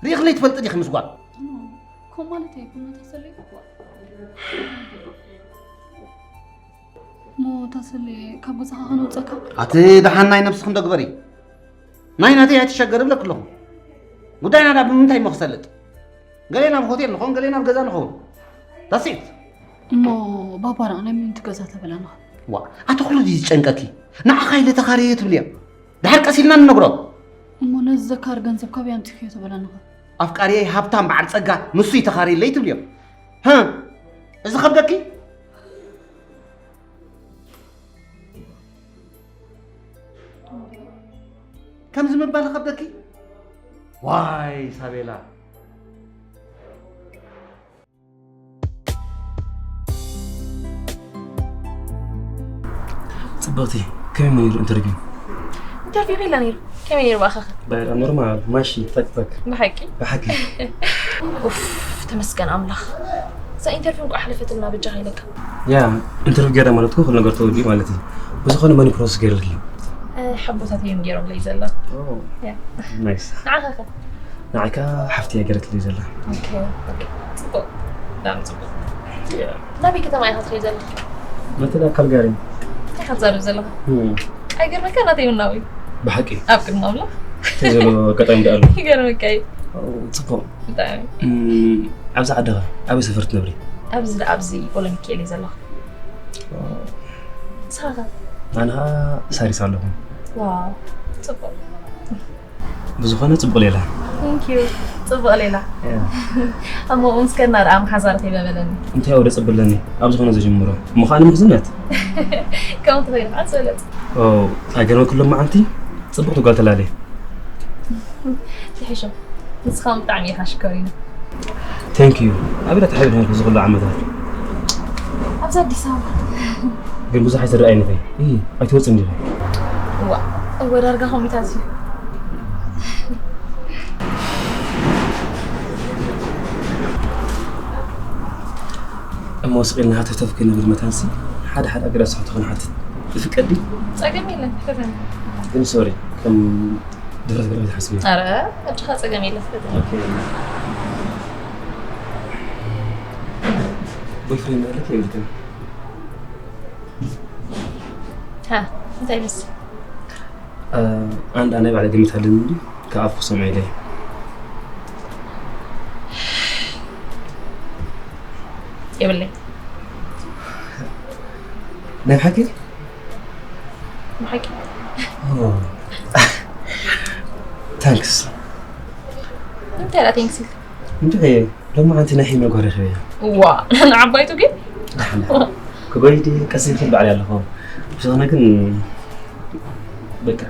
ርኢኽለይ ትፈልጢ ዲኺ ምስ ጓል? እሞ፣ ከምኡ ማለት ኣይኮነን ተሰለይ እኮ። እሞ፣ ተሰለይ፣ ካብ ገዛኻ ከነውፀካ? ኣቲ ደሓን ናይ ነብስኺ እንዶ ግበሪ። ናይ ናተይ ኣይትሸገሪ እብለኪ ኣለኹ። ጉዳይና ዳ ብምንታይ እሞ ክሰልጥ? ገሌና ኣብ ሆቴል ንኸውን፣ ገሌና ኣብ ገዛ ንኸውን። That's it። እሞ ባባ ደኣ ናይ ምእንቲ ገዛ ተበለና። ዋእ፣ ኣቲ ኩሉ ድዩ ዝጨንቀኪ? ንዓኻ ኢለ ተኻርየዮ ትብልዮ። ድሓር ቀስ ኢልና ንነግሮ። እሞ ነዚ ዘካሪ ገንዘብ ካበይ ኣምጺእክዮ ተበለና። ኣፍቃሪየይ ሃብታም በዓል ጸጋ ንሱ እዩ ተኻርየለይ ትብልዮ። ህ፣ እዚ ከብደኪ? ከምዚ ምባል ከብደኪ? ዋይ ሳቤላ። ጽብቕቲ፣ ከመይ ነይሩ ኢንተርቪው? ኢንተርቪው ከይላ ነይሩ። ከመይ ነይሩ ብኣኻኸ? ባይራ ኖርማል፣ ማሺ፣ ጠቅጠቅ። ብሓቂ? ብሓቂ። ኡፍ፣ ተመስገን ኣምላኽ። እዛ ኢንተርቪው እንቋዕ ሓለፈትልና በጃኻ ኢለካ። ያ፣ ኢንተርቪው ገይራ ማለት እኮ ኩሉ ነገር ተወዲኡ ማለት እዩ። ብዝኾነ መን ፕሮሰስ ገይርልኪ? ሓቦታት እዮም ገይሮምለይ ዘላ። ናይስ። ንዓኻ ከ? ንዓይ ከኣ ሓፍቲ እያ ገይረትለይ ዘላ። ኦኬ፣ ኦኬ። ጽቡቕ። ብጣዕሚ ጽቡቕ። ናበይ ከተማ ኢኻ ትኸይድ ዘለኻ? መተላ ካልጋሪ። እንታይ ኢኻ ትዛረብ ዘለኻ? እም። ኣይገርመካ ናተይ ምናዊ? ብሓቂ። ኣብ ቅድሚ ኣምላኽ። እንታይ ዘሎ ኣጋጣሚ ደኣ ኣሎ? ይገርመካ እዩ። ጽቡቕ። ብጣዕሚ። እም፣ ኣብዚ ዓዲ ኸ ኣበይ ሰፈር ትነብሪ? ኣብዚ ደኣ ኣብዚ ኦሎሚኬል እየ ዘለኹ። ንስኻ ኸ? ኣነ ኸኣ ሳሪስ ኣለኹ። ዋው፣ ጽቡቕ። ብዝኾነ ጽቡቕ ሌላ። Thank you። ጽቡቕ ሌላ። እሞ ምስከና ደኣ መሓዛ ረኺበ በለኒ። እንታይ ወደ ጽብለኒ ኣብ ዝኾነ ዘጀምሮ እሞ ኸኣ ንምሕዝነት። ከምኡ ተኾይኑ ከዓ ዝበለጸ። ኦ ኣይገርመክሎም መዓልቲ ጽቡቕቲ ጓል ተላልየ። ትሕሾ ንስኻ እውን ብጣዕሚ ኢኻ ሽኮሪና። Thank you። ኣበይ ተሓቢርና ነርኩ እዚ ኩሉ ዓመታት? ኣብዚ ኣዲስ ኣበባ። ግን ብዙሕ ኣይትረኣይን ኢኺ። እይ ኣይትወጽን ዲኺ? እዋ እወ ዳርጋ ከምኡታት እዩ። እሞ ስቕ ኢልና ሃተፍተፍ ከይንብል መታንሲ ሓደ ሓደ ኣገዳሲ ሕቶ ክንሓትት ይፍቀድ ድዩ? ጸገም የለን ሕተተኒ። ግን ሶሪ ከም ድፍረት ገለ ትሓስቢ? ኣረ ኣጆኻ ጸገም የለን ሕተተኒ። ኦኬ። ቦይፍሬንድ ኣለኪ የብልክን? ሃ እንታይ ይመስል? ኣንድ ኣናይ ባዕለ ግምት ኣለኒ እንዲ ክኣፉ ሰምዒለይ። የብለይ። ናይ ብሓቂ? ብሓቂ። ታንክስ። እንታይ ደኣ ቴንክስ ኢልካ? እንድዒ ሎማዓንቲ ናይ ሄኖ ጓል ረኺበያ። ዋ ንዓባይቱ ግን ደሓን። ክጎይ ድየ ቀስ ኢልክል ባዕለይ ኣለኹ። ብዝኾነ ግን በቃ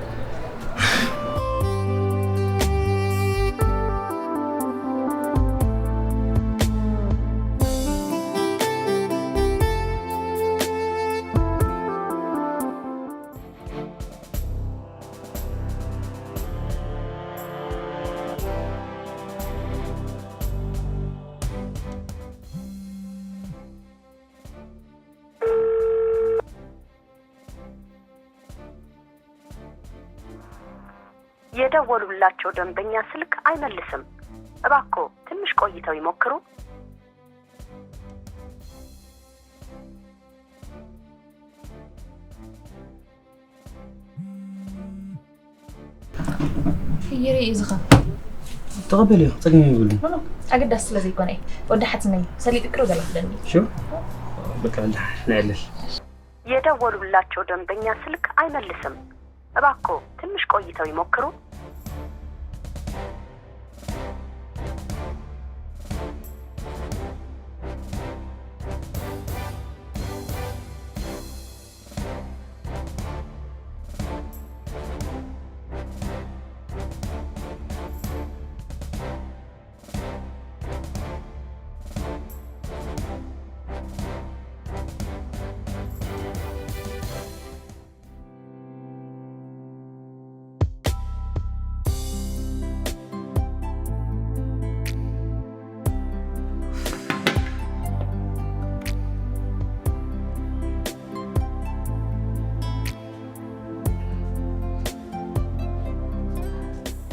የደወሉላቸው ደንበኛ ስልክ አይመልስም። እባክዎ ትንሽ ቆይተው ይሞክሩ። ይርኢ እዚኻ ተቐበልዮ፣ ጸገም የብሉን። ኣገዳሲ ስለ ዘይኮነ እዩ። ወዲ ሓትነይ ሰሊጥ ቅርብ ዘላ ክደኒ ሽው በቃ እንዳ ንዕልል። የደወሉላቸው ደንበኛ ስልክ አይመልስም። እባክዎ ትንሽ ቆይተው ይሞክሩ።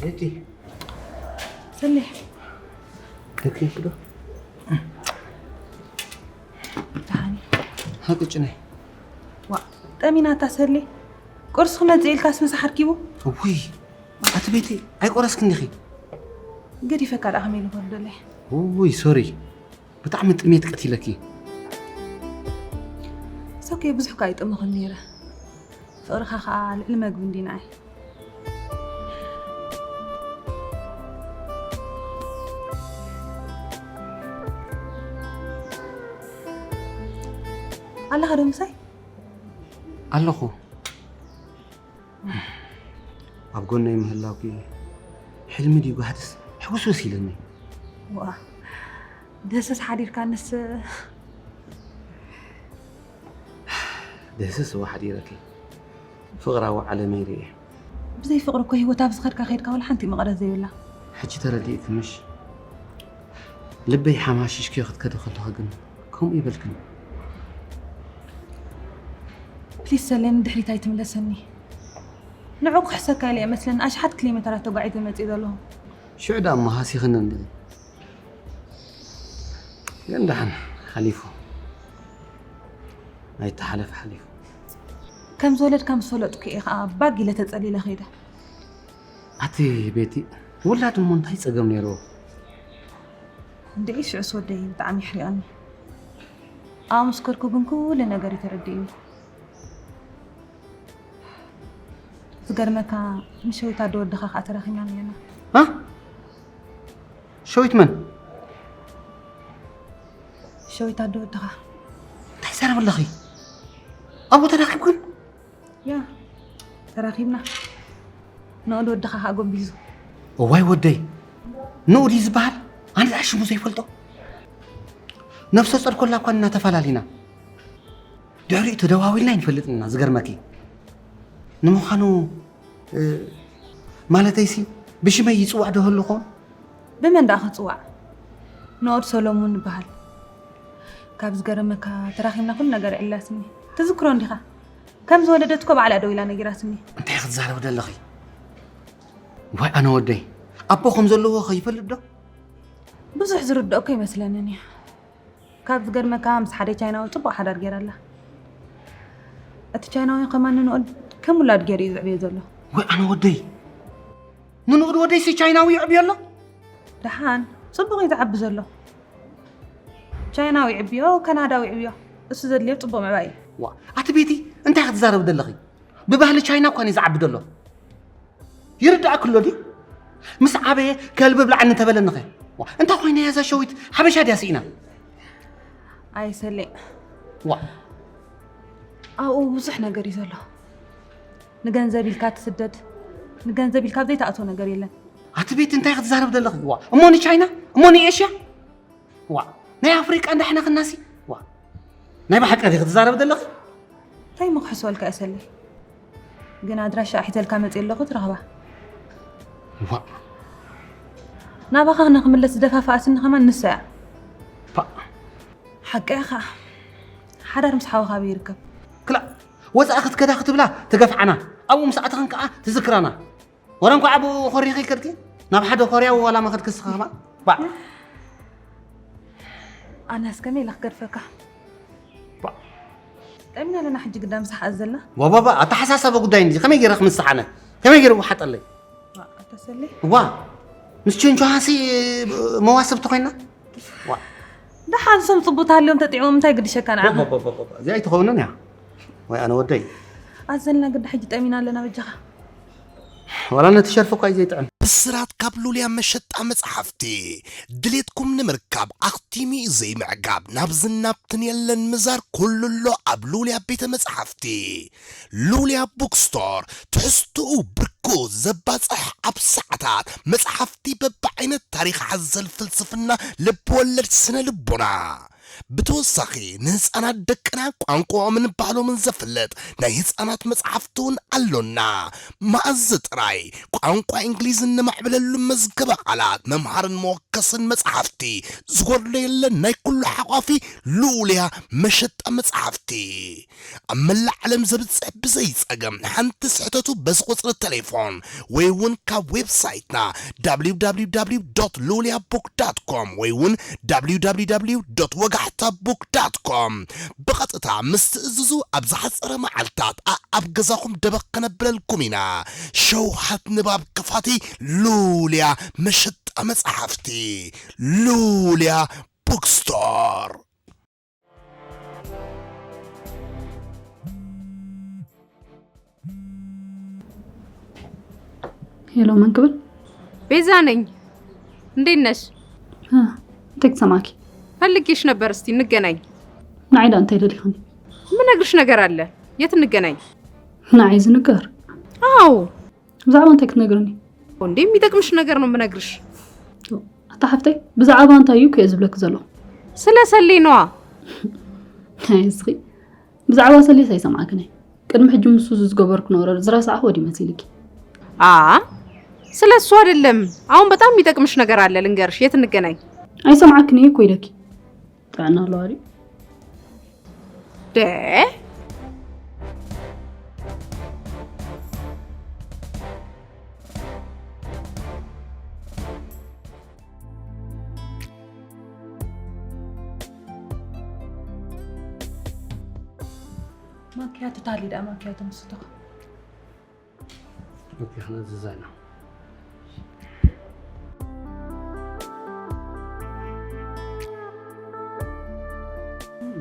እቲ ሰሌ ደቂሽ ዶ ደሓን ሃቁጭ ናይ ዋ ጠሚናታ ሰሌ ቁርሲ ክመጽእ ኢልካስ ምሳሕ ኣርኪቡ ውይ ኣቲ ቤቲ ኣይቆረስክን ዲኺ ገዲፈካ ደኣ ከመይ ኢሉ ክወርደለይ ውይ ሶሪ ብጣዕሚ ጥሜት ቀቲለኪ ሶኬ ብዙሕ ካ ይጥምኽን ነይረ ፍቕርኻ ከዓ ልዕሊ መግቢ እንዲናይ ኣለኻ ዶ ምሳይ ኣለኹ ኣብ ጎነይ ምህላውኪ ሕልሚ ድዩ ጋህድስ ሕውስውስ ኢለኒ ዋ ደስስ ሓዲርካ ንስ ደስስ እዋ ሓዲረኪ ፍቕራዊ ዓለመይ ርእየ ብዘይ ፍቕሪ እኮ ህይወት ኣብ ዝኸድካ ከድካ ወላ ሓንቲ መቐረት ዘይብላ ሕጂ ተረዲእኪ ምሽ ልበይ ሓማሽሽ ክዮ ክትከዲ ከለኹ ግን ከምኡ ይበልክን ፕሊስ ሰሌ ንድሕሪት ኣይትምለሰኒ ንዑ ክሕሰካ ኢለ እየ መስለኒ ኣሽሓት ኪሎ ሜተራት ተጓዒዘ መፅእ ዘለኹ ሽዑ ደኣ እሞ ሃሲኽኒ እንድዒ ግን ደሓን ሓሊፉ ኣይተሓለፍ ሓሊፉ ከም ዝወለድካ ምስ ፈለጥኩ እየ ከዓ ባግ ኢለ ተፀሊለ ከይደ ኣቲ ቤቲ ውላድ እሞ እንታይ ፀገም ነይርዎ እንድዒ ሽዑስ ወደይ ብጣዕሚ ይሕሪቐኒ ኣብኡ ምስ ከድኩ ግን ኩሉ ነገር እዩ ተረዲእኒ ዝገርመካ ንሸዊት ኣደ ወድኻ ከዓ ተራኺብና ነርና ሸዊት መን ሸዊት ኣደ ወድኻ እንታይ ዘረብ ኣለኺ ኣብኡ ተራኺብክን ያ ተራኺብና ንኡድ ወድኻ ከዓ ጎቢዙ እዋይ ወደይ ንኡ ድዩ ዝበሃል ኣነ ደኣ ሽሙ ዘይፈልጦ ነፍሰ ጾር ኮላ እኳ ኢና ተፈላሊና ድሕሪኡ ተደዋዊልና ኣይንፈልጥን ኢና ዝገርመኪ ንምዃኑ ማለተይሲ ብሽመይ ይፅዋዕ ዶ ህሉ ኾን ብመን ደኣ ክፅዋዕ ንኦድ ሰሎሙን ይበሃል ካብ ዝገረመካ ተራኺብና ኩሉ ነገር ዕላስኒ ትዝክሮ እንዲኻ ከም ዝወለደት እኮ ባዕላ ደው ኢላ ነጊራትኒ እንታይ ክትዛረብ ደለኺ ዋይ ኣነ ወደይ ኣቦ ከም ዘለዎ ከይፈልጥ ዶ ብዙሕ ዝርድኦ እኮ ይመስለንን እዩ ካብ ዝገርመካ ምስ ሓደ ቻይናዊ ፅቡቅ ሓዳር ገይራ ኣላ እቲ ቻይናዊ ከማን ንኦድ ከም ውላድ ገይሩ እዩ ዝዕብዮ ዘሎ ወይ ኣነ ወደይ ንንኡድ ወደይሲ ቻይናዊ ይዕብዮ ኣሎ። ደሓን ጽቡቕ እዩ ዝዓቢ ዘሎ። ቻይናዊ ይዕብዮ፣ ካናዳዊ ይዕብዮ፣ እሱ ዘድልዮ ጽቡቕ ምዕባይ እዩ። ዋ ኣቲ ቤቲ፣ እንታይ ክትዛረብ ዘለኺ? ብባህሊ ቻይና እኳ እዩ ዝዓቢ ዘሎ። ይርዳእክ ኣሎ ድዩ? ምስ ዓበየ ከልቢ ብላዕኒ እንተበለንኸ? ዋ እንታይ ኮይና እያ እዛ ሸዊት? ሓበሻ ድያ ስኢና? ኣይ ሰሌ፣ ዋ ኣብኡ ብዙሕ ነገር እዩ ዘሎ። ንገንዘብ ኢልካ ትስደድ፣ ንገንዘብ ኢልካ ኣብ ዘይትኣትዎ ነገር የለን። ኣቲ ቤቲ እንታይ ክትዛረብ ዘለኺ? ዋ እሞ ንቻይና እሞ ንኤሽያ ዋ ናይ ኣፍሪቃ እንዳሕና ክናሲ ዋ ናይ ብሓቂ ዲኺ ትዛረብ ዘለኺ? እንታይ እሞ ክሕስበልካ እየ ሰሌ፣ ግን ኣድራሻኣ ሒዘልካ መፅየ ኣለኹ ትረኽባ። ዋ ናባኻ ንክምለስ ዝደፋፍኣትኒ ከማን ንሳ እያ። ፓእ ሓቂ እያ ኸዓ። ሓዳር ምስ ሓወኻ ኣበይ ይርከብ? ክላእ ወፃኢ ክትከዳ ክትብላ ትገፍዓና ኣብኡ ምስ ኣተኽን ከዓ ትዝክራና። ወረ እንኳዕ ኣብኡ ኮሪኺ ከድኪ ናብ ሓደ ኮርያዊ ዋላ መኸድኪ እስኺ ከማን ባዕ ኣነስ ከመይ ኢለ ክገድፈካ? ጠሚና ኣለና ሕጂ ግዳ ምሳሕ ኣዘልና። ዋባባ ኣተሓሳሰበ ጉዳይ እንዲ ከመይ ገይረ ክምስሓነ ከመይ ገይረ ውሓጠለይ? ኣተሰሊ ዋ ምስ ቹንቹሃሲ መዋስብቲ ኮይና ደሓን ሶም ፅቡት ሃልዮም ተጥዕሞም እንታይ ግድሸካ ንዓኻ? እዚኣ ኣይትኸውንን እያ ወይ ኣነ ወደይ ኣዘልና ግዳ ሕጂ ጠሚና ኣለና በጃኻ። ዋላ ነቲ ሸርፊ እኳ እዩ ዘይጥዕም። ብስራት ካብ ሉልያ መሸጣ መጽሓፍቲ። ድሌትኩም ንምርካብ ኣኽቲሙ እዩ ዘይምዕጋብ። ናብዝን ናብትን የለን ምዛር፣ ኩሉ ኣሎ ኣብ ሉልያ ቤተ መጽሓፍቲ። ሉልያ ቡክስቶር፣ ትሕዝትኡ ብርኩ ዘባጽሕ፣ ኣብ ሰዓታት መጽሓፍቲ በብዓይነት፣ ታሪኽ ሓዘል፣ ፍልስፍና፣ ልብ ወለድ፣ ስነ ልቦና። ብተወሳኺ ንህፃናት ደቅና ቋንቋኦምን ባህሎምን ዘፍልጥ ናይ ህፃናት መፅሓፍቲ እውን ኣሎና። መኣዝ ጥራይ ቋንቋ እንግሊዝ እነማዕብለሉ መዝገበ ቃላት መምሃርን መወከስን መፅሓፍቲ ዝጎድሎ የለን። ናይ ኩሉ ሓቋፊ ልኡልያ መሸጣ መፅሓፍቲ ኣብ መላእ ዓለም ዘብፅሕ ብዘይ ፀገም ሓንቲ ስሕተቱ በዚ ቁፅሪ ቴሌፎን ወይ እውን ካብ ዌብሳይትና www ሉልያ ቡክ ዳት ኮም ወይ እውን www ወጋሕታ ቡክ ዳት ኮም ብቐጥታ ምስ ትእዝዙ ኣብ ዝሓፀረ መዓልታት ኣኣብ ገዛኹም ደበኽ ከነብለልኩም ኢና። ሸውሃት ንባብ ከፋቲ ሉልያ መሸጣ መፅሓፍቲ ሉልያ ቡክስቶር። ሄሎ መን ክብል? ቤዛ ነኝ። እንዴት ነሽ? እንታይ ክሰማኪ? ፈልጌሽ ነበር፣ እስቲ እንገናኝ። ንዓይ ዳ እንታይ ደሊኽኒ? ምነግርሽ ነገር ኣለ። የት እንገናኝ? ንዓይ ዝንገር? ኣዎ። ብዛዕባ እንታይ ክትነግርኒ? እንዴ የሚጠቅምሽ ነገር ነው ምነግርሽ። ኣታ ሓፍተይ ብዛዕባ እንታይ እዩ ከየ ዝብለክ ዘሎ? ስለ ሰሌ ነዋ። ኣይ እስኺ ብዛዕባ ሰሌስ ኣይሰማዕክን እየ። ቅድሚ ሕጂ ምስ ሱዚ ዝገበርክንኦ ዝረሳዕኽዎ ድዩ መሲልኪ? ኣ ስለ እሱ አይደለም። አሁን በጣም የሚጠቅምሽ ነገር አለ ልንገርሽ። የት እንገናኝ? ኣይሰማዕክን እየ እኮ ኢለኪ። ጥዕና ኣለዋ ድዩ? ደ ማኪያቶ ታሊ ደኣ ማኪያቶ ምስ ሱቶኻ። ኦኬ፣ ክነዝዛ ኢና።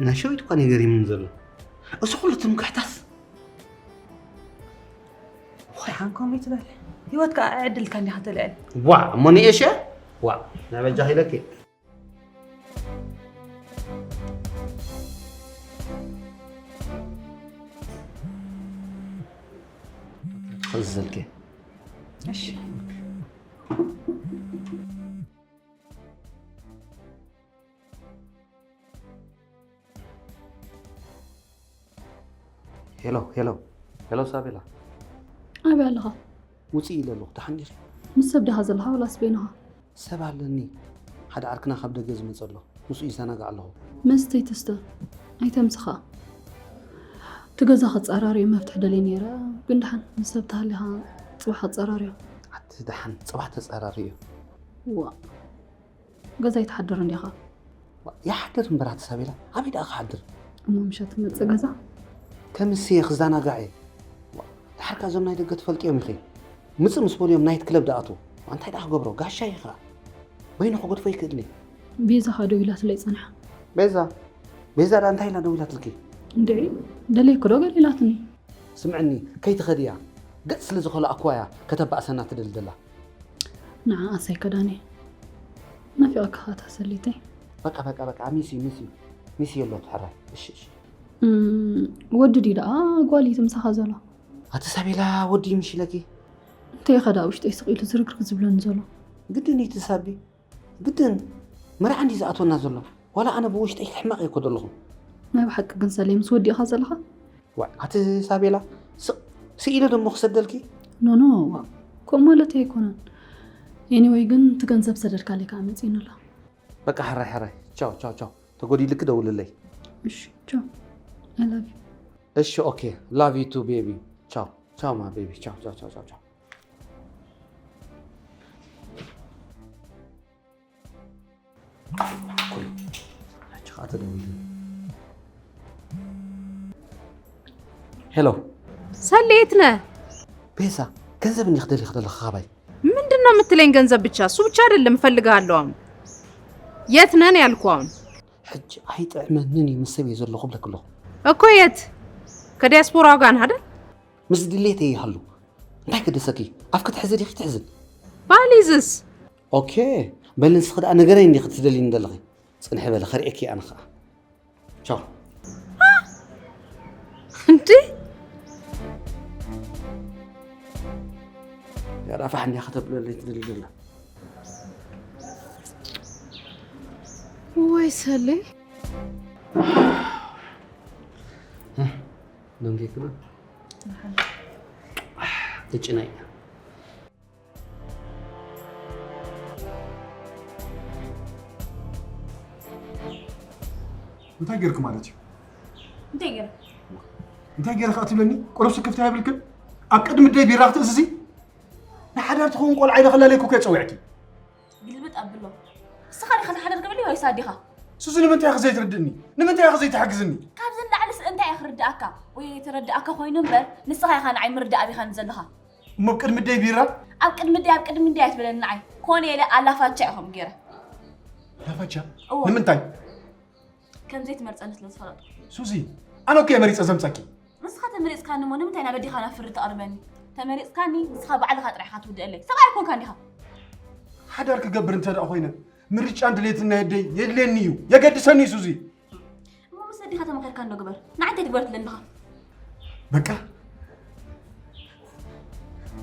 ናይ ሸዊት እኳ ነገር ይምን ዘሎ እሱ ኩሉ ትምክሕታስ ደሓን ከምኡ ትበል። ህይወት ከኣ ዕድልካ እንዲኻ ተልዕል። ዋ እሞ ንኤሽያ ዋ ናይ በጃኺ ኢለኪ። ክእዝዘልኪ። እሺ። ሄሎ ሄሎ ሄሎ ሳቤላ። ኣበይ ኣለኻ? ውፅእ ኢለ ኣለኹ። ደሓን ዲኺ? ምስ ሰብ ዲኻ ዘለኻ ወላስ በይንኻ? ሰብ ኣለኒ። ሓደ ዓርክና ካብ ደገ ዝመፀ ኣሎ። ምስኡ ይዘናጋዕ ኣለኹ። መስተይ ትስተ። ኣይተምፅእ ኸኣ። እቲ ገዛ ከፀራርዮ መፍትሒ ደልየ ነይረ። ግን ደሓን ምስ ሰብ ተሃሊኻ ፅባሕ ኣፀራርዮ። ኣቲ ደሓን ፅባሕ ተፀራርዮ። ዋእ። ገዛ ኣይትሓድርን ዲኻ? ይሓድር እምበር ኣቲ ሳቤላ፣ ኣበይ ደኣ ክሓድር? እሞ ምሸት ክመጽእ ገዛ? ከምስ እየ ክዘናጋዕ እየ። ድሓር ከኣ እዞም ናይ ደገ ትፈልጥዮም ኢኺ። ምጽእ ምስ በልዮም ናይት ክለብ ደኣቱ። እንታይ ደኣ ክገብሮ? ጋሻ ኢኻ። በይኑ ክገድፎ ይክእልኒ። ቤዛ ኸ ደዊላትለይ ጸንሓ። ቤዛ? ቤዛ ደኣ እንታይ ኢላ ደዊላትልኪ? እንድዒ፣ ደለይኪ ዶ ገለ ኢላትኒ? ስምዕኒ፣ ከይትኸድያ። ገጽ ስለ ዝኸልኣኩዋ እያ ከተባእሰና ትደሊ ደላ። ንዓኣስ ኣይከዳን እየ። ናፊቐካ እታ ሰሊተይ። በቃ፣ በቃ፣ በቃ፣ ሚስ ዩ፣ ሚስ ዩ። ሚስ ዩ ኣሎ ትሕራይ። እሺ፣ እሺ። እም፣ ወዲ ድዩ ደኣ ጓል እዩ እቲ ምሳኻ ዘሎ? ኣቲ ሳቤላ፣ ወዲ እዩ ምሽ ኢለኪ? እንታይ ኸ ደኣ ውሽጠይ ስቕ ኢሉ ዝርግርግ ዝብለኒ ዘሎ? ግድን እዩ እቲ ሳቢ። ግድን መርዓ እንዲ ዝኣትወና ዘሎ። ዋላ ኣነ ብውሽጠይ ክሕመቕ እየ እኮ ዘለኹ። ናይ ብሓቂ ግን ሰሌ ምስ ወዲ ኢኻ ዘለኻ? ዋይ፣ ኣቲ ሳቤላ፣ ስቕ፣ ስኢለ ደሞ ክሰደልኪ? ኖ፣ ኖ፣ ዋእ፣ ከምኡ ማለተይ ኣይኮነን። ኤኒወይ ግን እቲ ገንዘብ ሰደድካለይ ከዓ መፂእኒ ኣሎ። በቃ ሕራይ፣ ሕራይ። ቻው፣ ቻው፣ ቻው። ተጎዲልኪ ደውልለይ። እሺ፣ ቻው። I love you። እሺ፣ ኦኬ። Love you too, baby። ቻው፣ ቻው፣ my baby። ቻው፣ ቻው፣ ቻው፣ ቻው፣ ቻው። ኩሉ። ሕጂ ኸዓ ተደዊሉ። ሄሎ። ሰሌ፣ የት ነህ? ቤዛ፣ ገንዘብ እንዲኽ ደሊኽ ዘለኻ ካባይ? ምንድን ነው የምትለኝ? ገንዘብ ብቻ? እሱ ብቻ አይደለም፣ እፈልግሃለሁ አሁን። የት ነህ ነው ያልኩህ አሁን። ሕጂ ኣይጥዕመንን እዩ ምስ ሰብ እየ ዘለኹ እብለኪ ኣለኹ። እኮ የት? ከዲያስፖራው ጋር ነህ አይደል? ምስ ድሌተይ ይሃሉ። እንታይ ክደሰኪ? ኣፍ ክትሕዚ ዲኺ ትሕዝን? ባሊዝስ? ኦኬ። በል ንስኺ ደኣ ንገረኒ እንዲኺ ትደልይኒ ዘለኺ። ጽንሒ በሊ፣ ከርእየኪ ኣነ ኸኣ። ቻው። እንዴ? ያዳ ፋሕ እንዲያ ከተብለለይ ትደሊ ደላ። ወይ ሰሌ። ደንጌክና። ትጭናይ። እንታይ ጌርክ ማለት እዩ? እንታይ ገይረ? እንታይ ጌርክ ትብለኒ? ቁሩብ ስክፍታ የብልክን? ኣብ ቅድሚ ደይ ቢራ ክትእዝዚ? ንሓዳር ትኸውን ቆልዓ ኢለ ከላለይኩ ከ ጸዊዕኪ? ግልብጥ ኣብሎ። ንስኻ ዲኻ ንሓዳር ክብል ወይስ ኣዴኻ? ሱዚ ንምንታይ ኢኺ ዘይትርድእኒ? ንምንታይ ኢኺ ዘይትሕግዝኒ? ካብዚ ንላዕሊ ስእ እንታይ ኢኺ ክርድኣካ? ወይ ዘይተረድኣካ ኮይኑ እምበር ንስኻ ኢኻ ንዓይ ምርዳእ ኣቢኻኒ ዘለኻ። እሞ ኣብ ቅድሚ ደይ ቢራ? ኣብ ቅድሚ ደይ፣ ኣብ ቅድሚ ደይ ኣይትበለኒ ንዓይ። ኮነ ኢለ ኣላፋቻ ኢኹም ገይረ። ኣላፋቻ? እወ። ንምንታይ? ከም ዘይትመርጸኒ ስለ ዝፈለጥኩ። ሱዚ፣ ኣነ እኮ እየ መሪጸ ዘምጸኪ። ንስኻ ተመሪጽካኒ እሞ ንምንታይ ናብ ኣዴኻ ናብ ፍርዲ ተቕርበኒ? ተመሪጽካኒ ንስኻ ባዕልኻ ጥራይ ኢኻ ትውድኣለይ። ሰብኣይ ኣይኮንካን ዲኻ? ሓዳር ክገብር እንተ ደኣ ኮይነ፣ ምርጫን ድሌትን ናይ ኣደይ የድልየኒ እዩ፣ የገድሰኒ እዩ ሱዚ። እሞ ምስ ኣዴኻ ተመኺርካ እንዶ ግበር። ንዓይ እንታይ ትግበር ትደሊ ኣለኻ? በቃ፣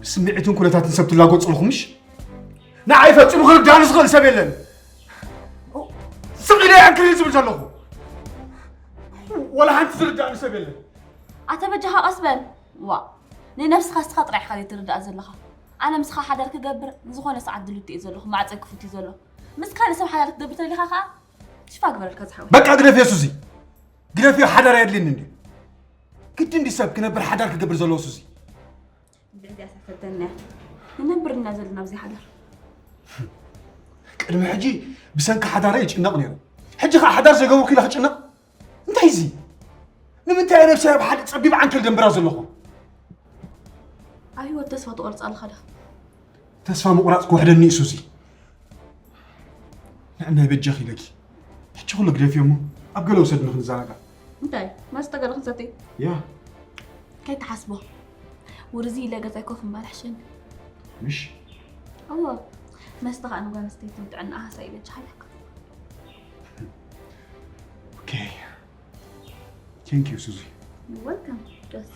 ብስምዒትን ኩነታትን ሰብ ትላጎጽ ኣለኹ ምሽ? ንዓይ ፈጺሙ ክርዳእኒ ዝኽእል ሰብ የለን። ስቕ ኢለ እየ ዕንክሊል ዝብል ዘለኹ። ዋላ ሓንቲ ዝርዳእኒ ሰብ የለን። ኣተ በጃኻ ቀስ በል። ዋእ፣ ንነብስኻ እስኻ ጥራይ ኢኻ ዘይትርዳእ ዘለኻ። ኣነ ምስኻ ሓዳር ክገብር ንዝኾነ ሰዓት ድሉት እየ ዘለኹ፣ ማዕጸይ ክፉት እዩ ዘሎ። ምስ ካልእ ሰብ ሓዳር ክትገብር ተደሊኻ ኸኣ ሽፋ ግበረልካ ዝሓወይ። በቃ ግደፍዮ ሱዚ። ግደፍዮ፣ ሓዳር ኣየድልየኒ እንድዩ። ግድን ድዩ ሰብ ክነብር ሓዳር ክገብር ዘለዎ ሱዚ? ብዕዚኣ ሳፈተና እያ። ንነብር ኢና ዘለና ኣብዚ ሓዳር። ቅድሚ ሕጂ ብሰንኪ ሓዳረይ ይጭነቕ ነይረ። ሕጂ ኸኣ ሓዳር ዘይገበርኩ ኢለ ክጭነቕ? እንታይ እዚ? ንምንታይ እየ ነብሰይ ኣብ ሓደ ጸቢብ ዓንኬል ደንብራ ዘለኹ? ኣብ ህይወት ተስፋ ትቖርጽ ኣለኻ ዶ? ተስፋ ምቑራጽ ክውሕደኒ እዩ ሱዚ። ንዕናይ በጃኺ ኢለኪ። ሕጂ ኩሉ ግደፍዮ እሞ ኣብ ገለ ውሰድኒ ክንዘናጋዕ። እንታይ? መስተ ገለ ክንሰቲ? ያ። ከይትሓስቦ። ውርዚ ኢለ ገዛይ ኮፍ ምባል ይሕሸኒ። ምሽ? እወ። መስተ ኸኣ ንጓል ኣንስተይቲ ንጥዕናኣ ሃሳዪ በጃኻ ኢለካ። ኦኬ። Thank you, Suzy. You're welcome, Jess.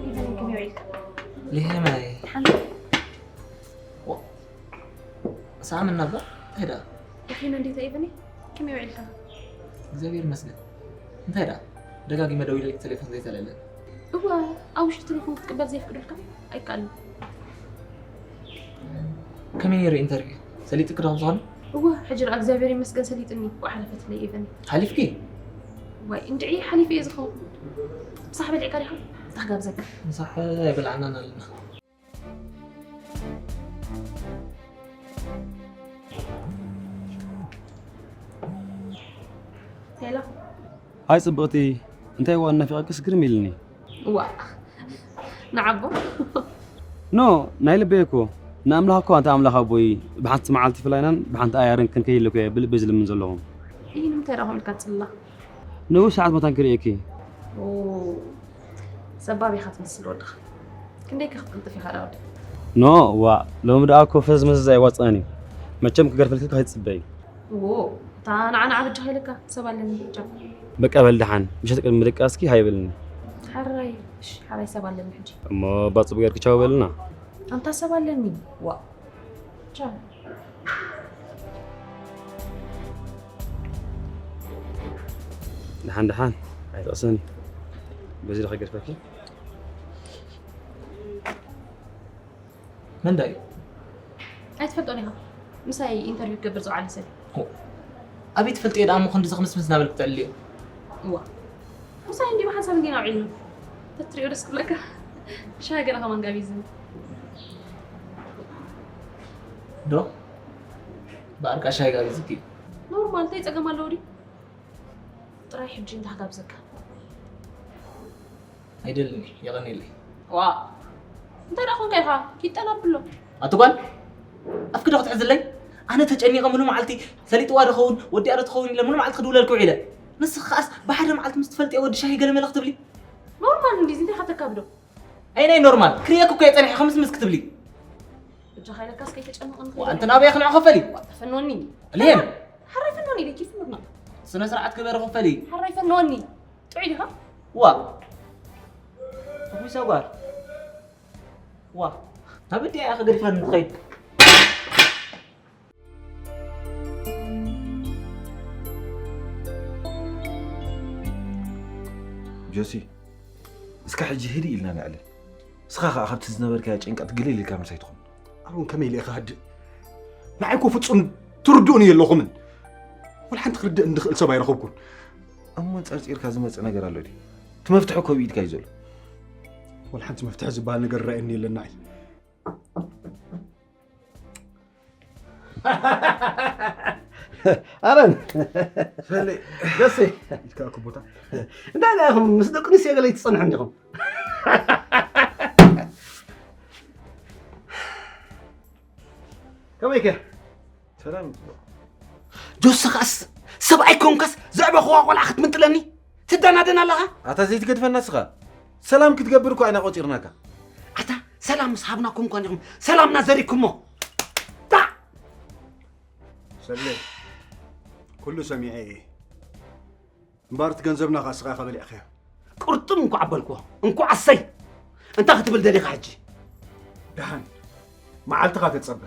Even if you're ሊሄመይ ሓንቲ ሳምን ነበር እንታይ ደኣ? ደኺመ እንዴት ኣይብኒ? ከመይ ውዒልካ? እግዚኣብሔር ይመስገን። እንታይ ደኣ? ደጋጊመ ደዊለልኪ ቴሌፎን ዘይተለለ። እወ፣ ኣብ ውሽጢ ቴሌፎን ክትቅበል ዘይፍቅደልካ ኣይከኣልን። ከመይ ነይሩ ኢንተርቪው? ሰሊጥኪ ዶ ከምዝኾነ? እወ፣ ሕጂ ደኣ እግዚኣብሔር ይመስገን ሰሊጥኒ። ኳዕ ሓለፈትለይ ኢቨኒ። ሓሊፍኪ? ዋይ፣ እንድዒ ሓሊፈ እየ ዝኸውን። ምሳሕ በሊዕካ ዲኻ? እንታይ ክጋብዘካ? ምሳሕ ኣይበላዕናን ኣለና። ኣይ ጽብቕቲ፣ እንታይ እዋን ናፊቐክስ ግርም ኢልኒ። ዋ፣ ንዓቦ። ኖ፣ ናይ ልበይ እኮ። ንኣምላኽ እኮ ኣንታ ኣምላኽ ኣቦይ፣ ብሓንቲ መዓልቲ ፍላይናን ብሓንቲ ኣያርን ክንከይል እኮ እየ ብልበይ ዝልምን ዘለኹ። ይህ ንምንታይ ደኣ ከምልካ ትጽላ? ንኡ ሰዓት መታን ክርእየኪ። ኦ፣ ሰባብ ኢኻ ትመስል ወድኻ። ክንደይ ከ ክትቅልጥፍ ኢኻ ደኣ ወዲ? ኖ፣ ዋ፣ ሎሚ ደኣ እኮ ፈዝመዝ ኣይዋጽኣን እዩ። መቸም ክገርፈልኪ ከይትጽበይ። ዎ፣ እታ ንዓ ንዓ በጃኻ ኢለካ ሰብ ኣለኒ ብቻ። በቃ በል ደሓን፣ ምሸት ቅድሚ ምድቃስኪ ሃይ በልኒ። ሓራይ፣ እሺ፣ ሓራይ ሰብ ኣለኒ ሕጂ። እሞ ባጽቡ ጌርኪ ቻው በልና። ኣንታ ሰብ ኣለኒ። ዋ። ቻው። ደሓን ደሓን፣ ኣይትቕሰኒ። በዚ ዶ ከይገድፈኪ? መን ዳዩ? ኣይትፈልጦን ኢኻ። ምሳይ ኢንተርቪው ክገብር ዝወዓለ ሰብ እዩ። ኦ፣ ኣበይ ትፈልጥዮ ደኣ እሞ ክንድዚ ክምስምስ እናበልክ ትዕልልዮ? እዋ። ምሳይ እንዲዩ ብሓንሳብ እንዲና ውዒልና። ተትሪኦ ደስ ክብለካ። ሻሂ ገለ ከማን ጋቢዝኒ። ዶ? ብኣርቃ ሻሂ ጋቢዝኪ? ኖርማል፣ እንታይ ጸገም ኣለዎ ድዩ? ጥራይ ሕጂ እንታይ ክጋብዘካ? ኣይደልን እየ፣ የቐንየለይ። ዋ፣ እንታይ ደኣ ኮንካ ኢኻ? ኪድ ጠን ኣብሎ። ኣቲ ጓል፣ ኣፍኪ ዶ ክትሕዝለይ? ኣነ ተጨኒቐ ሙሉ መዓልቲ ሰሊጥዋ ዶ ኸውን፣ ወዲኣ ዶ ትኸውን ኢለ ሙሉ መዓልቲ ክድውለልኪ ውዒለ። ንስኺ ከኣስ ብሓደ መዓልቲ ምስ ትፈልጥዮ ወዲ ሻሂ ገለመለ ክትብሊ? ኖርማል እንድዩ፣ እንታይ ኢኻ ተካብዶ? ኣይ ናይ ኖርማል፣ ክርእየኪ እኮ እየ ጸኒሐ፣ ከምስ ምስ ክትብሊ። በጃኻ ኢለካስ ከይተጨነቕን ዋ፣ ከይደ- ኣንቲ ናበይ ክንዖ ክፈሊ? ዋ፣ ፈኖኒ። ልየን። ሓራይ ፈኖኒ ኢለኪ፣ ፈኖኒ። ስነ ስርዓት ግበሪ ክፈሊ። ሓራይ ፈኖኒ። ጥዑይ ዲኻ? ዋ። ተኹይሳ ጓል። ዋ። ናብ እንዲያ ኢኻ ገዲፋኒ ትኸይድ? ጆሲ፣ እስካ ሕጂ ህድእ ኢልና ነዕልል። እስኻ ኸኣ ካብቲ ዝነበርካዮ ጭንቀት ግልል ኢልካ ምሳይ ትኹን። ኣሮን፣ ከመይ ኢለ ኢኻ ህድእ? ንዓይ እኮ ፍጹም ትርድኡኒ የለኹምን። ወላ ሓንቲ ክርድእ እንድኽእል ሰብ ኣይረኸብኩን። እሞ ጸርጺርካ ዝመጽእ ነገር ኣሎ ድዩ? እቲ መፍትሒ እኮ ኣብ ኢድካ እዩ ዘሎ። ወላ ሓንቲ መፍትሒ ዝበሃል ነገር ረኣየኒ የለን ንዓይ። ኣረን። ሰሌ። ደሴ። ኢድካ እኮ ቦታ። እንታይ ደኣ ኢኹም ምስ ደቂ ኣንስትዮ ገለ ትጸንሑ እንዲኹም? ከመይ ከ? ሰላም። ጆሲ ኸኣስ ሰብኣይ ኮንካስ ዘዕበኽዋ ቆልዓ ክትምንጥለኒ ትደናደን ኣለኻ? ኣታ ዘይትገድፈና እስኻ። ሰላም ክትገብር እኮ ኢና ቆጺርናካ። ኣታ ሰላም ምስ ሃብናኩም ኮን ኢኹም ሰላምና ዘሪኩሞ። ታ! ሰሌ፣ ኩሉ ሰሚዐ እየ። እምበኣር እቲ ገንዘብና ኸኣ እስኻ ኢኻ በሊዕካዮ። ቅርጥም እንኳዕ ኣበልክዎ። እንኳዕ ኣሰይ! እንታይ ክትብል ደሊኻ ሕጂ? ደሓን፣ መዓልትኻ ተጸበ።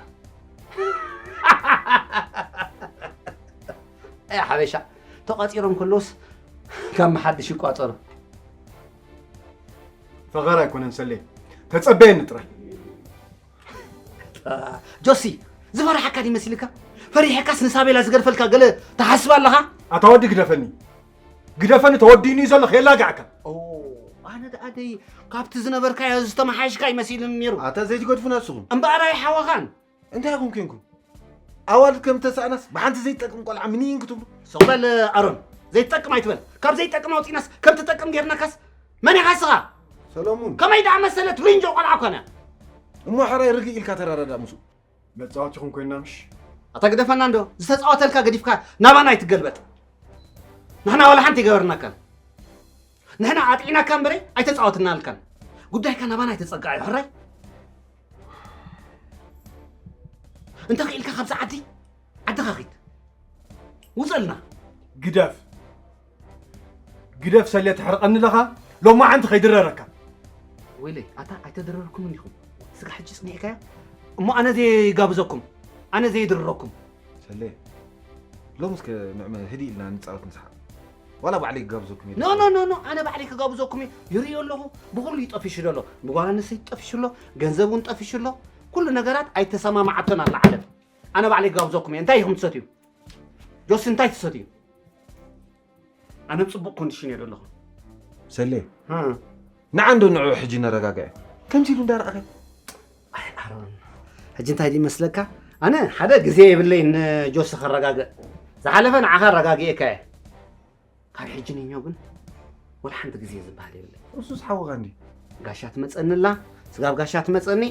ኣይ ሓበሻ፣ ተቋጺሮም ከለውስ ካብ መሓድሽ ይቋጸሩ። ፈኸራ ኣይኮነን ሰሌ፣ ተጸበየኒ ጥራይ። ጆሲ፣ ዝፈርሓካ ድዩ መሲልካ? ፈሪሕካስ ንሳቤላ ዝገድፈልካ ገለ ትሓስብ ኣለኻ? ኣታ ወዲ ግደፈኒ። ግደፈኒ፣ ተወዲእኒ እዩ ዘሎ፣ ከየላግዓካ። ኦ፣ ኣነ ደኣ ደይ ካብቲ ዝነበርካዮ ዝተመሓየሽካ ይመሲልኒ ነይሩ። ኣታ ዘይትገድፉና ንስኹም። እምበኣር ኣይሓወኻን። እንታይ ኢኹም ኬንኩም? ኣዋልድ ከም ተሳእናስ ብሓንቲ ዘይትጠቅም ቆልዓ ምኒን ክትብሉ? ስቕ በል ኣሮን፣ ዘይትጠቅም ኣይትበል። ካብ ዘይጠቅም ኣውፂእናስ ከም ትጠቅም ጌርናካስ መን ኢኻ ንስኻ? ሰሎሙን። ከመይ ደኣ መሰለት ሪንጆ ቆልዓ ኮነ? እሞ ሕራይ ርግእ ኢልካ ተረዳዳእ ምስኡ። መጻወቲኹም ኮይና ምሽ? ኣታ ግደፈና እንዶ፣ ዝተጻወተልካ ገዲፍካ ናባና ኣይትገልበጥ። ንሕና ዋላ ሓንቲ ኣይገበርናካን። ንሕና ኣጥዒናካ እምበረ ኣይተጻወትናልካን። ጉዳይካ ናባና ኣይተጸግዓዮ፣ ሕራይ። እንተ ኽኢልካ ካብዚ ዓዲ፣ ዓድኻ ኺድ። ውጸልና። ግደፍ። ግደፍ ሰሌ፣ ተሕርቐኒ ኣለኻ። ሎማዓንቲ ከይድረረካ። ወይለይ፣ ኣታ ኣይተደረርኩምን ኢኹም። ስጋ ሕጂ ጽኒዕካዮ። እሞ ኣነ ዘይጋብዘኩም፣ ኣነ ዘይድርረኩም። ሰሌ፣ ሎምስ ከ ምዕመ ህድእ ኢልና ንጻወት ንስሓቕ። ዋላ ባዕለይ ክጋብዘኩም እየ። ኖ፣ ኖ፣ ኖ፣ ኖ፣ ኣነ ባዕለይ ክጋብዘኩም እየ። ይርእዮ ኣለኹ፣ ብኹሉ እዩ ጠፊሹ ዘሎ። ንጓል ኣንስተይቲ ጠፊሹ ኣሎ፣ ገንዘብ እውን ጠፊሹ ኣሎ። ኩሉ ነገራት ኣይተሰማማዓቶን ኣላ ዓለም። ኣነ ባዕለይ ክጋብዘኩም እየ። እንታይ ኢኹም ትሰትዩ? ጆሲ፣ እንታይ ትሰትዩ? ኣነ ኣብ ጽቡቕ ኮንዲሽን እየ ዘለኹ። ሰሌ፣ ሃ። ንዓ እንዶ ንዕኡ ሕጂ ነረጋግዐ። ከምዚ ኢሉ እንዳረኣኸ። ኣይ ኣሮን፣ ሕጂ እንታይ ድዩ መስለካ? ኣነ ሓደ ግዜ የብለይ ንጆሲ ከረጋግእ። ዝሓለፈ ንዓኻ ኣረጋጊኤካ እየ። ካብ ሕጂ ንኛው ግን ወላ ሓንቲ ግዜ ዝበሃል የብለይ። እሱስ ሓውኻ እንዲ። ጋሻ ትመጸኒ ኣላ፣ ስጋብ ጋሻ ትመጸኒ፣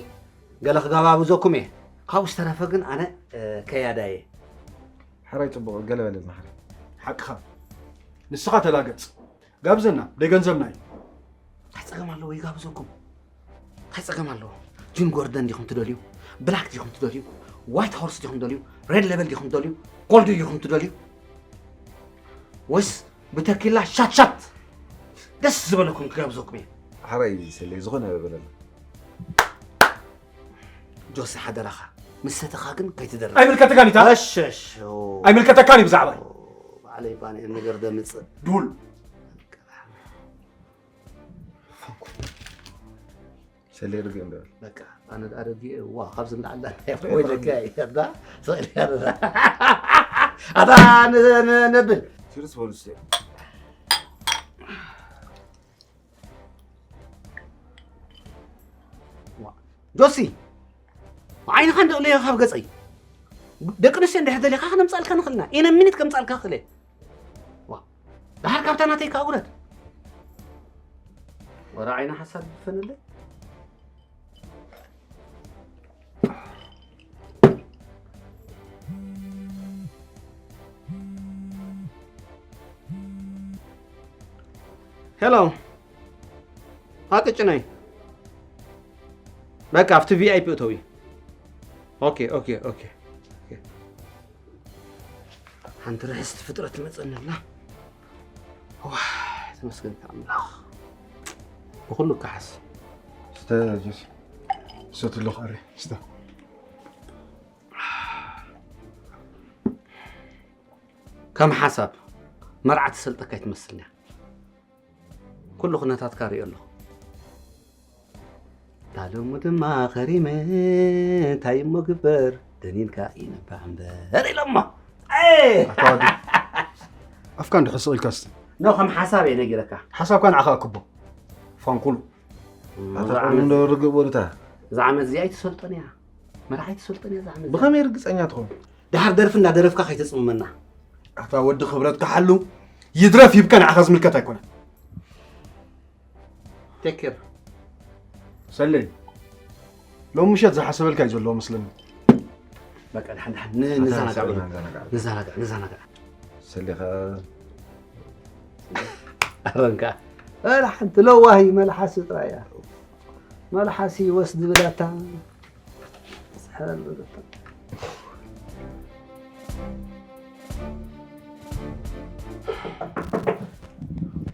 ገለ ክጋባብዘኩም እየ። ካብኡ ዝተረፈ ግን ኣነ፣ እ፣ ከያዳ እየ። ሕራይ ጽቡቕ፣ ገለ በለልና ሕራይ። ሓቅኻ። ንስኻ ተላገጽ። ጋብዘና፣ ደይ ገንዘብና እዩ። እንታይ ጸገም ኣለዎ ይጋብዘኩም? እንታይ ጸገም ኣለዎ? ጁን ጎርደን ዲኹም ትደልዩ? ብላክ ዲኹም ትደልዩ? ዋይት ሆርስ ዲኹም ትደልዩ? ሬድ ሌበል ዲኹም ትደልዩ? ጎልዱ ዲኹም ትደልዩ? ወይስ ብተኪላ ሻት ሻት ደስ ዝበለኩም ክጋብዘኩም እየ? ሓራይ ሰለይ ዝኾነ በለና። ጆሲ ሓደራኻ፣ ምስ ሰተኻ ግን ከይትደርብ። ኣይምልከተካን እዩ፣ እታ እሽ፣ እሽ፣ ኦ። ኣይምልከተካን እዩ ብዛዕባይ። ባዕለይ ባነ ነገር ደምጽእ። ዱል። ሰሌ ርግእ እንበል። በቃ፣ ኣነ ደኣ ረጊኤ፣ ዋ፣ ካብዚ እንዳዓላ ወይ ለካ እየ፣ ዳ? ስቕ ኢለ እያ፣ ዳ? ኣታ ን-፣ ን-፣ ነብል። ሲሪስ በሉ እስቲ። ዋ። ጆሲ፣ ዓይንኻ እንደ እለዮ ካብ ገጸይ። ደቂ ኣንስትዮ እንድሕር ደሊኻ ክነምጻልካ ንኽእል ኢና። ኢነ ሚኒት ከምጻልካ ክእል እየ። ዋ፣ ደሓር ካብታ ናተይ ከኣ ውረድ። ወረ ዓይኒ ሓሳብ ይፈንለይ። ሄሎ። ኣቅጭነይ። በቃ ኣብቲ ቪ ኣይ ፒ እተዊ። ኦኬ፣ ኦኬ፣ ኦኬ፣ ኦኬ። ሓንቲ ርሕስቲ ፍጥረት ትመጸኒ ኣላ። ዋይ፣ ተመስገንካ ኣምላኽ። ብኹሉ ከሓስ። ስተ ጁስ። ሰትሎ ኸሪ፣ ስተ። ከም ሓሳብ መርዓ ትሰልጠካ ኣይትመስልን እያ። ኩሉ ኩነታትካ ርእዮ ኣለኹ። ዳለሙ ድማ ኸሪመ እንታይ እሞ ግበር ደኒንካ ይነባዕ እምበር ኢሎሞ። ኣይ! ኣታ ወዲ፣ ኣፍካ እንድሕር ስቕ ኢልካ እስቲ። ኖ፣ ከም ሓሳብ እየ ነጊረካ። ሓሳብካ ንዓኻ ኣክቦ። ፋንኩሉ። ኣታ እዛ ቁሩብ ዓመት፣ እንዶ ርግእ በሉታ። እዛ ዓመት እዚኣ ኣይትሰልጦን እያ። መርዓ ኣይትሰልጦን እያ እዛ ዓመት እዚኣ። ብኸመይ ርግጸኛ ትኸውን? ደሓር ደርፊ እንዳደረፍካ ከይተጽምመና። ኣታ ወዲ ክብረትካ ሓሉ። ይድረፍ ይብከ ንዓኻ ዝምልከት ኣይኮነን። ቴክ ኬር። ሰለይ፣ ሎም ምሸት ዝሓሰበልካ እዩ ዘለዎ መስለኒ። በቃ፣ ድሓን፣ ድሓን፣ ን-፣ ኣታ ንዘናጋዕ ሰለይ፣ በሉ። ንዘናጋዕ። ንዘናጋዕ፣ ንዘናጋዕ። ሰለይ ኸ-፣ ኣረንካ። ወላ ሓንቲ ለዋሂ መልሓሲ ጥራይ እያ። መልሓሲ ወስ ዝብላታ።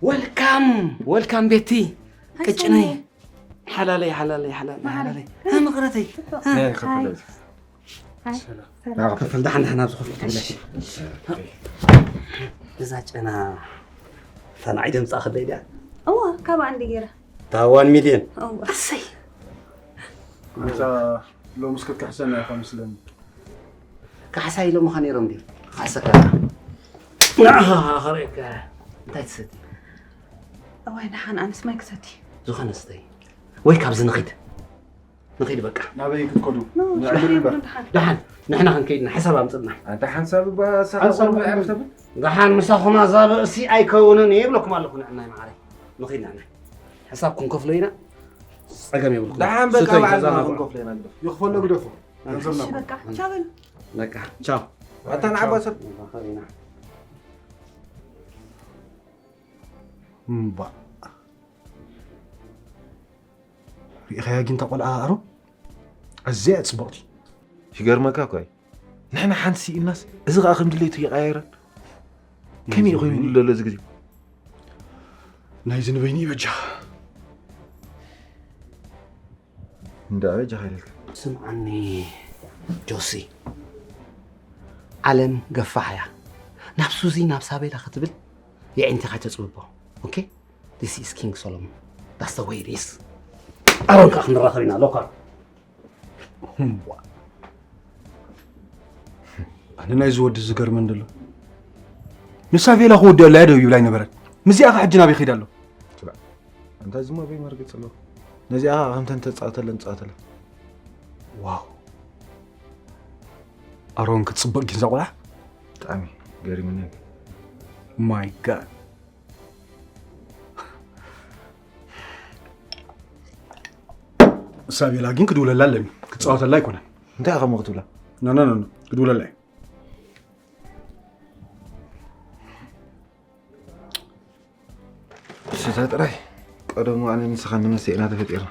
ወልካም፣ ወልካም ቤቲ። ሃይ ቅጭነይ። ሰኒ። ሓላለይ፣ ሓላለይ፣ ሓላለይ፣ ማዕረይ። ሓላለይ። እ፣ ምቕረተይ። እ። ናይ ከፈለይ። ሃይ። ሰላም። ሰላም። ናይ ከፈል። ከፈል፣ ደሓን፣ ደሓን፣ ኣብዚ ኮፍ ክትብለሽ። እዛ ጨና፣ እታ ንዓይ ደምጻ ክለይ ድያ? እዋ፣ ካብኣ እንዲ ገይረ። እታ ዋን ሚልዮን። እዋ። ኣሰይ። ኣንታ ሎምስ ክትክሕሰና ኢኻ መስለኒ። ካሕሳ ኢሎምኻ ነይሮም ድዩ? ካሕሰካ። ንዓኻ ኸርእየካ። እንታይ ትሰቲ? እዋይ፣ ደሓን ኣነስ ማይ ክሰቲ። ዝኾነ ስተይ። ወይ ካብዚ ንኺድ። ንኺድ በቃ። ናበይ ክትከዱ? ኖ፣ ንዕምር ሻሂ እምበር። ይብሉ ደሓን። ደሓን፣ ንሕና ክንከይድና፣ ሕሳብ ኣምጽእና። ኣንታ ሓንሳብ እባ ሳቕ ሓንሳብ እባ እባ። ዕርፍቲ ብል። ደሓን ምሳኹም ኣዛብእሲ ኣይከውንን እየ ይብለኩም ኣለኹ፣ ንዕናይ መዓረይ። ንኺድ ንዕናይ። ሕሳብ ክንከፍሎ ኢና፣ ጸገም የብልኩም። ደሓን በቃ ስተይ፣ ባዕልና ተዛናግዑ። ክንከፍሎ ኢና፣ ግደፉ። ይኽፈሎ ግደፉ። ገንዘብና እሺ፣ እኮ። በቃ፣ ቻው በል። በቃ፣ ቻው። ኣታ ንዓባ ሰብ። ንራኸብ ኢና። እምባ። ርኢኻያ ግን እታ ቆልዓ ኣሮን? ኣዝያ እያ ጽብቕቲ። ይገርመካ እኮ እዩ። ንሕና ሓንቲ ስኢንናስ፣ እዚ ኸኣ ከም ድሌቱ ይቐያይረን። ከመይ ናይዚ ኮይኑ ንበይኑ? ዘሎ እዚ ግዜ? ናይዚ ንበይኑ ይበጃ። እንዳ በጃ ኸይደልካ። ስምዓኒ ጆሲ፣ ዓለም ገፋሕ እያ። ናብ ሱዚ፣ ናብ ሳቤላ ክትብል የዒንትኻ ተጽብቦ። ኦኬ? This is King Solomon. That's the way it is. ኣሮን ከኣ ክንራኸብ ኢና፣ ሎካል። እምቧ። ኣነ ናይዚ ወዲ ዝገርመን ዘሎ። ንሳቬላ ክወዲኦ ኣላ እያ ደው ይብል ኣይነበረን። ምስዚኣ ከ ሕጂ ናበይ ከይዳ ኣሎ? ትባዕ። ኣንታ እዚ እሞ በይ መርገጽ ኣለዎ። ነዚኣ ከኣ ከምተን ተጻወተለን ጻወተለን። ዋው። ኣሮን ክትጽብቕ ግን እዛ ቆልዓ? ብጣዕሚ ገሪሙኒ። My God። ሳቤላ ግን ክድውለላ ኣለኒ፣ ክፃወተላ ኣይኮነን። እንታይ ኢኻ ሞ ክትብላ? ኖ ኖ ኖ ኖ፣ ክድውለላ እዩ። ስታ ጥራይ ቀደሙ ኣነ ንስኻ ንመሰ ኢና ተፈጢርና።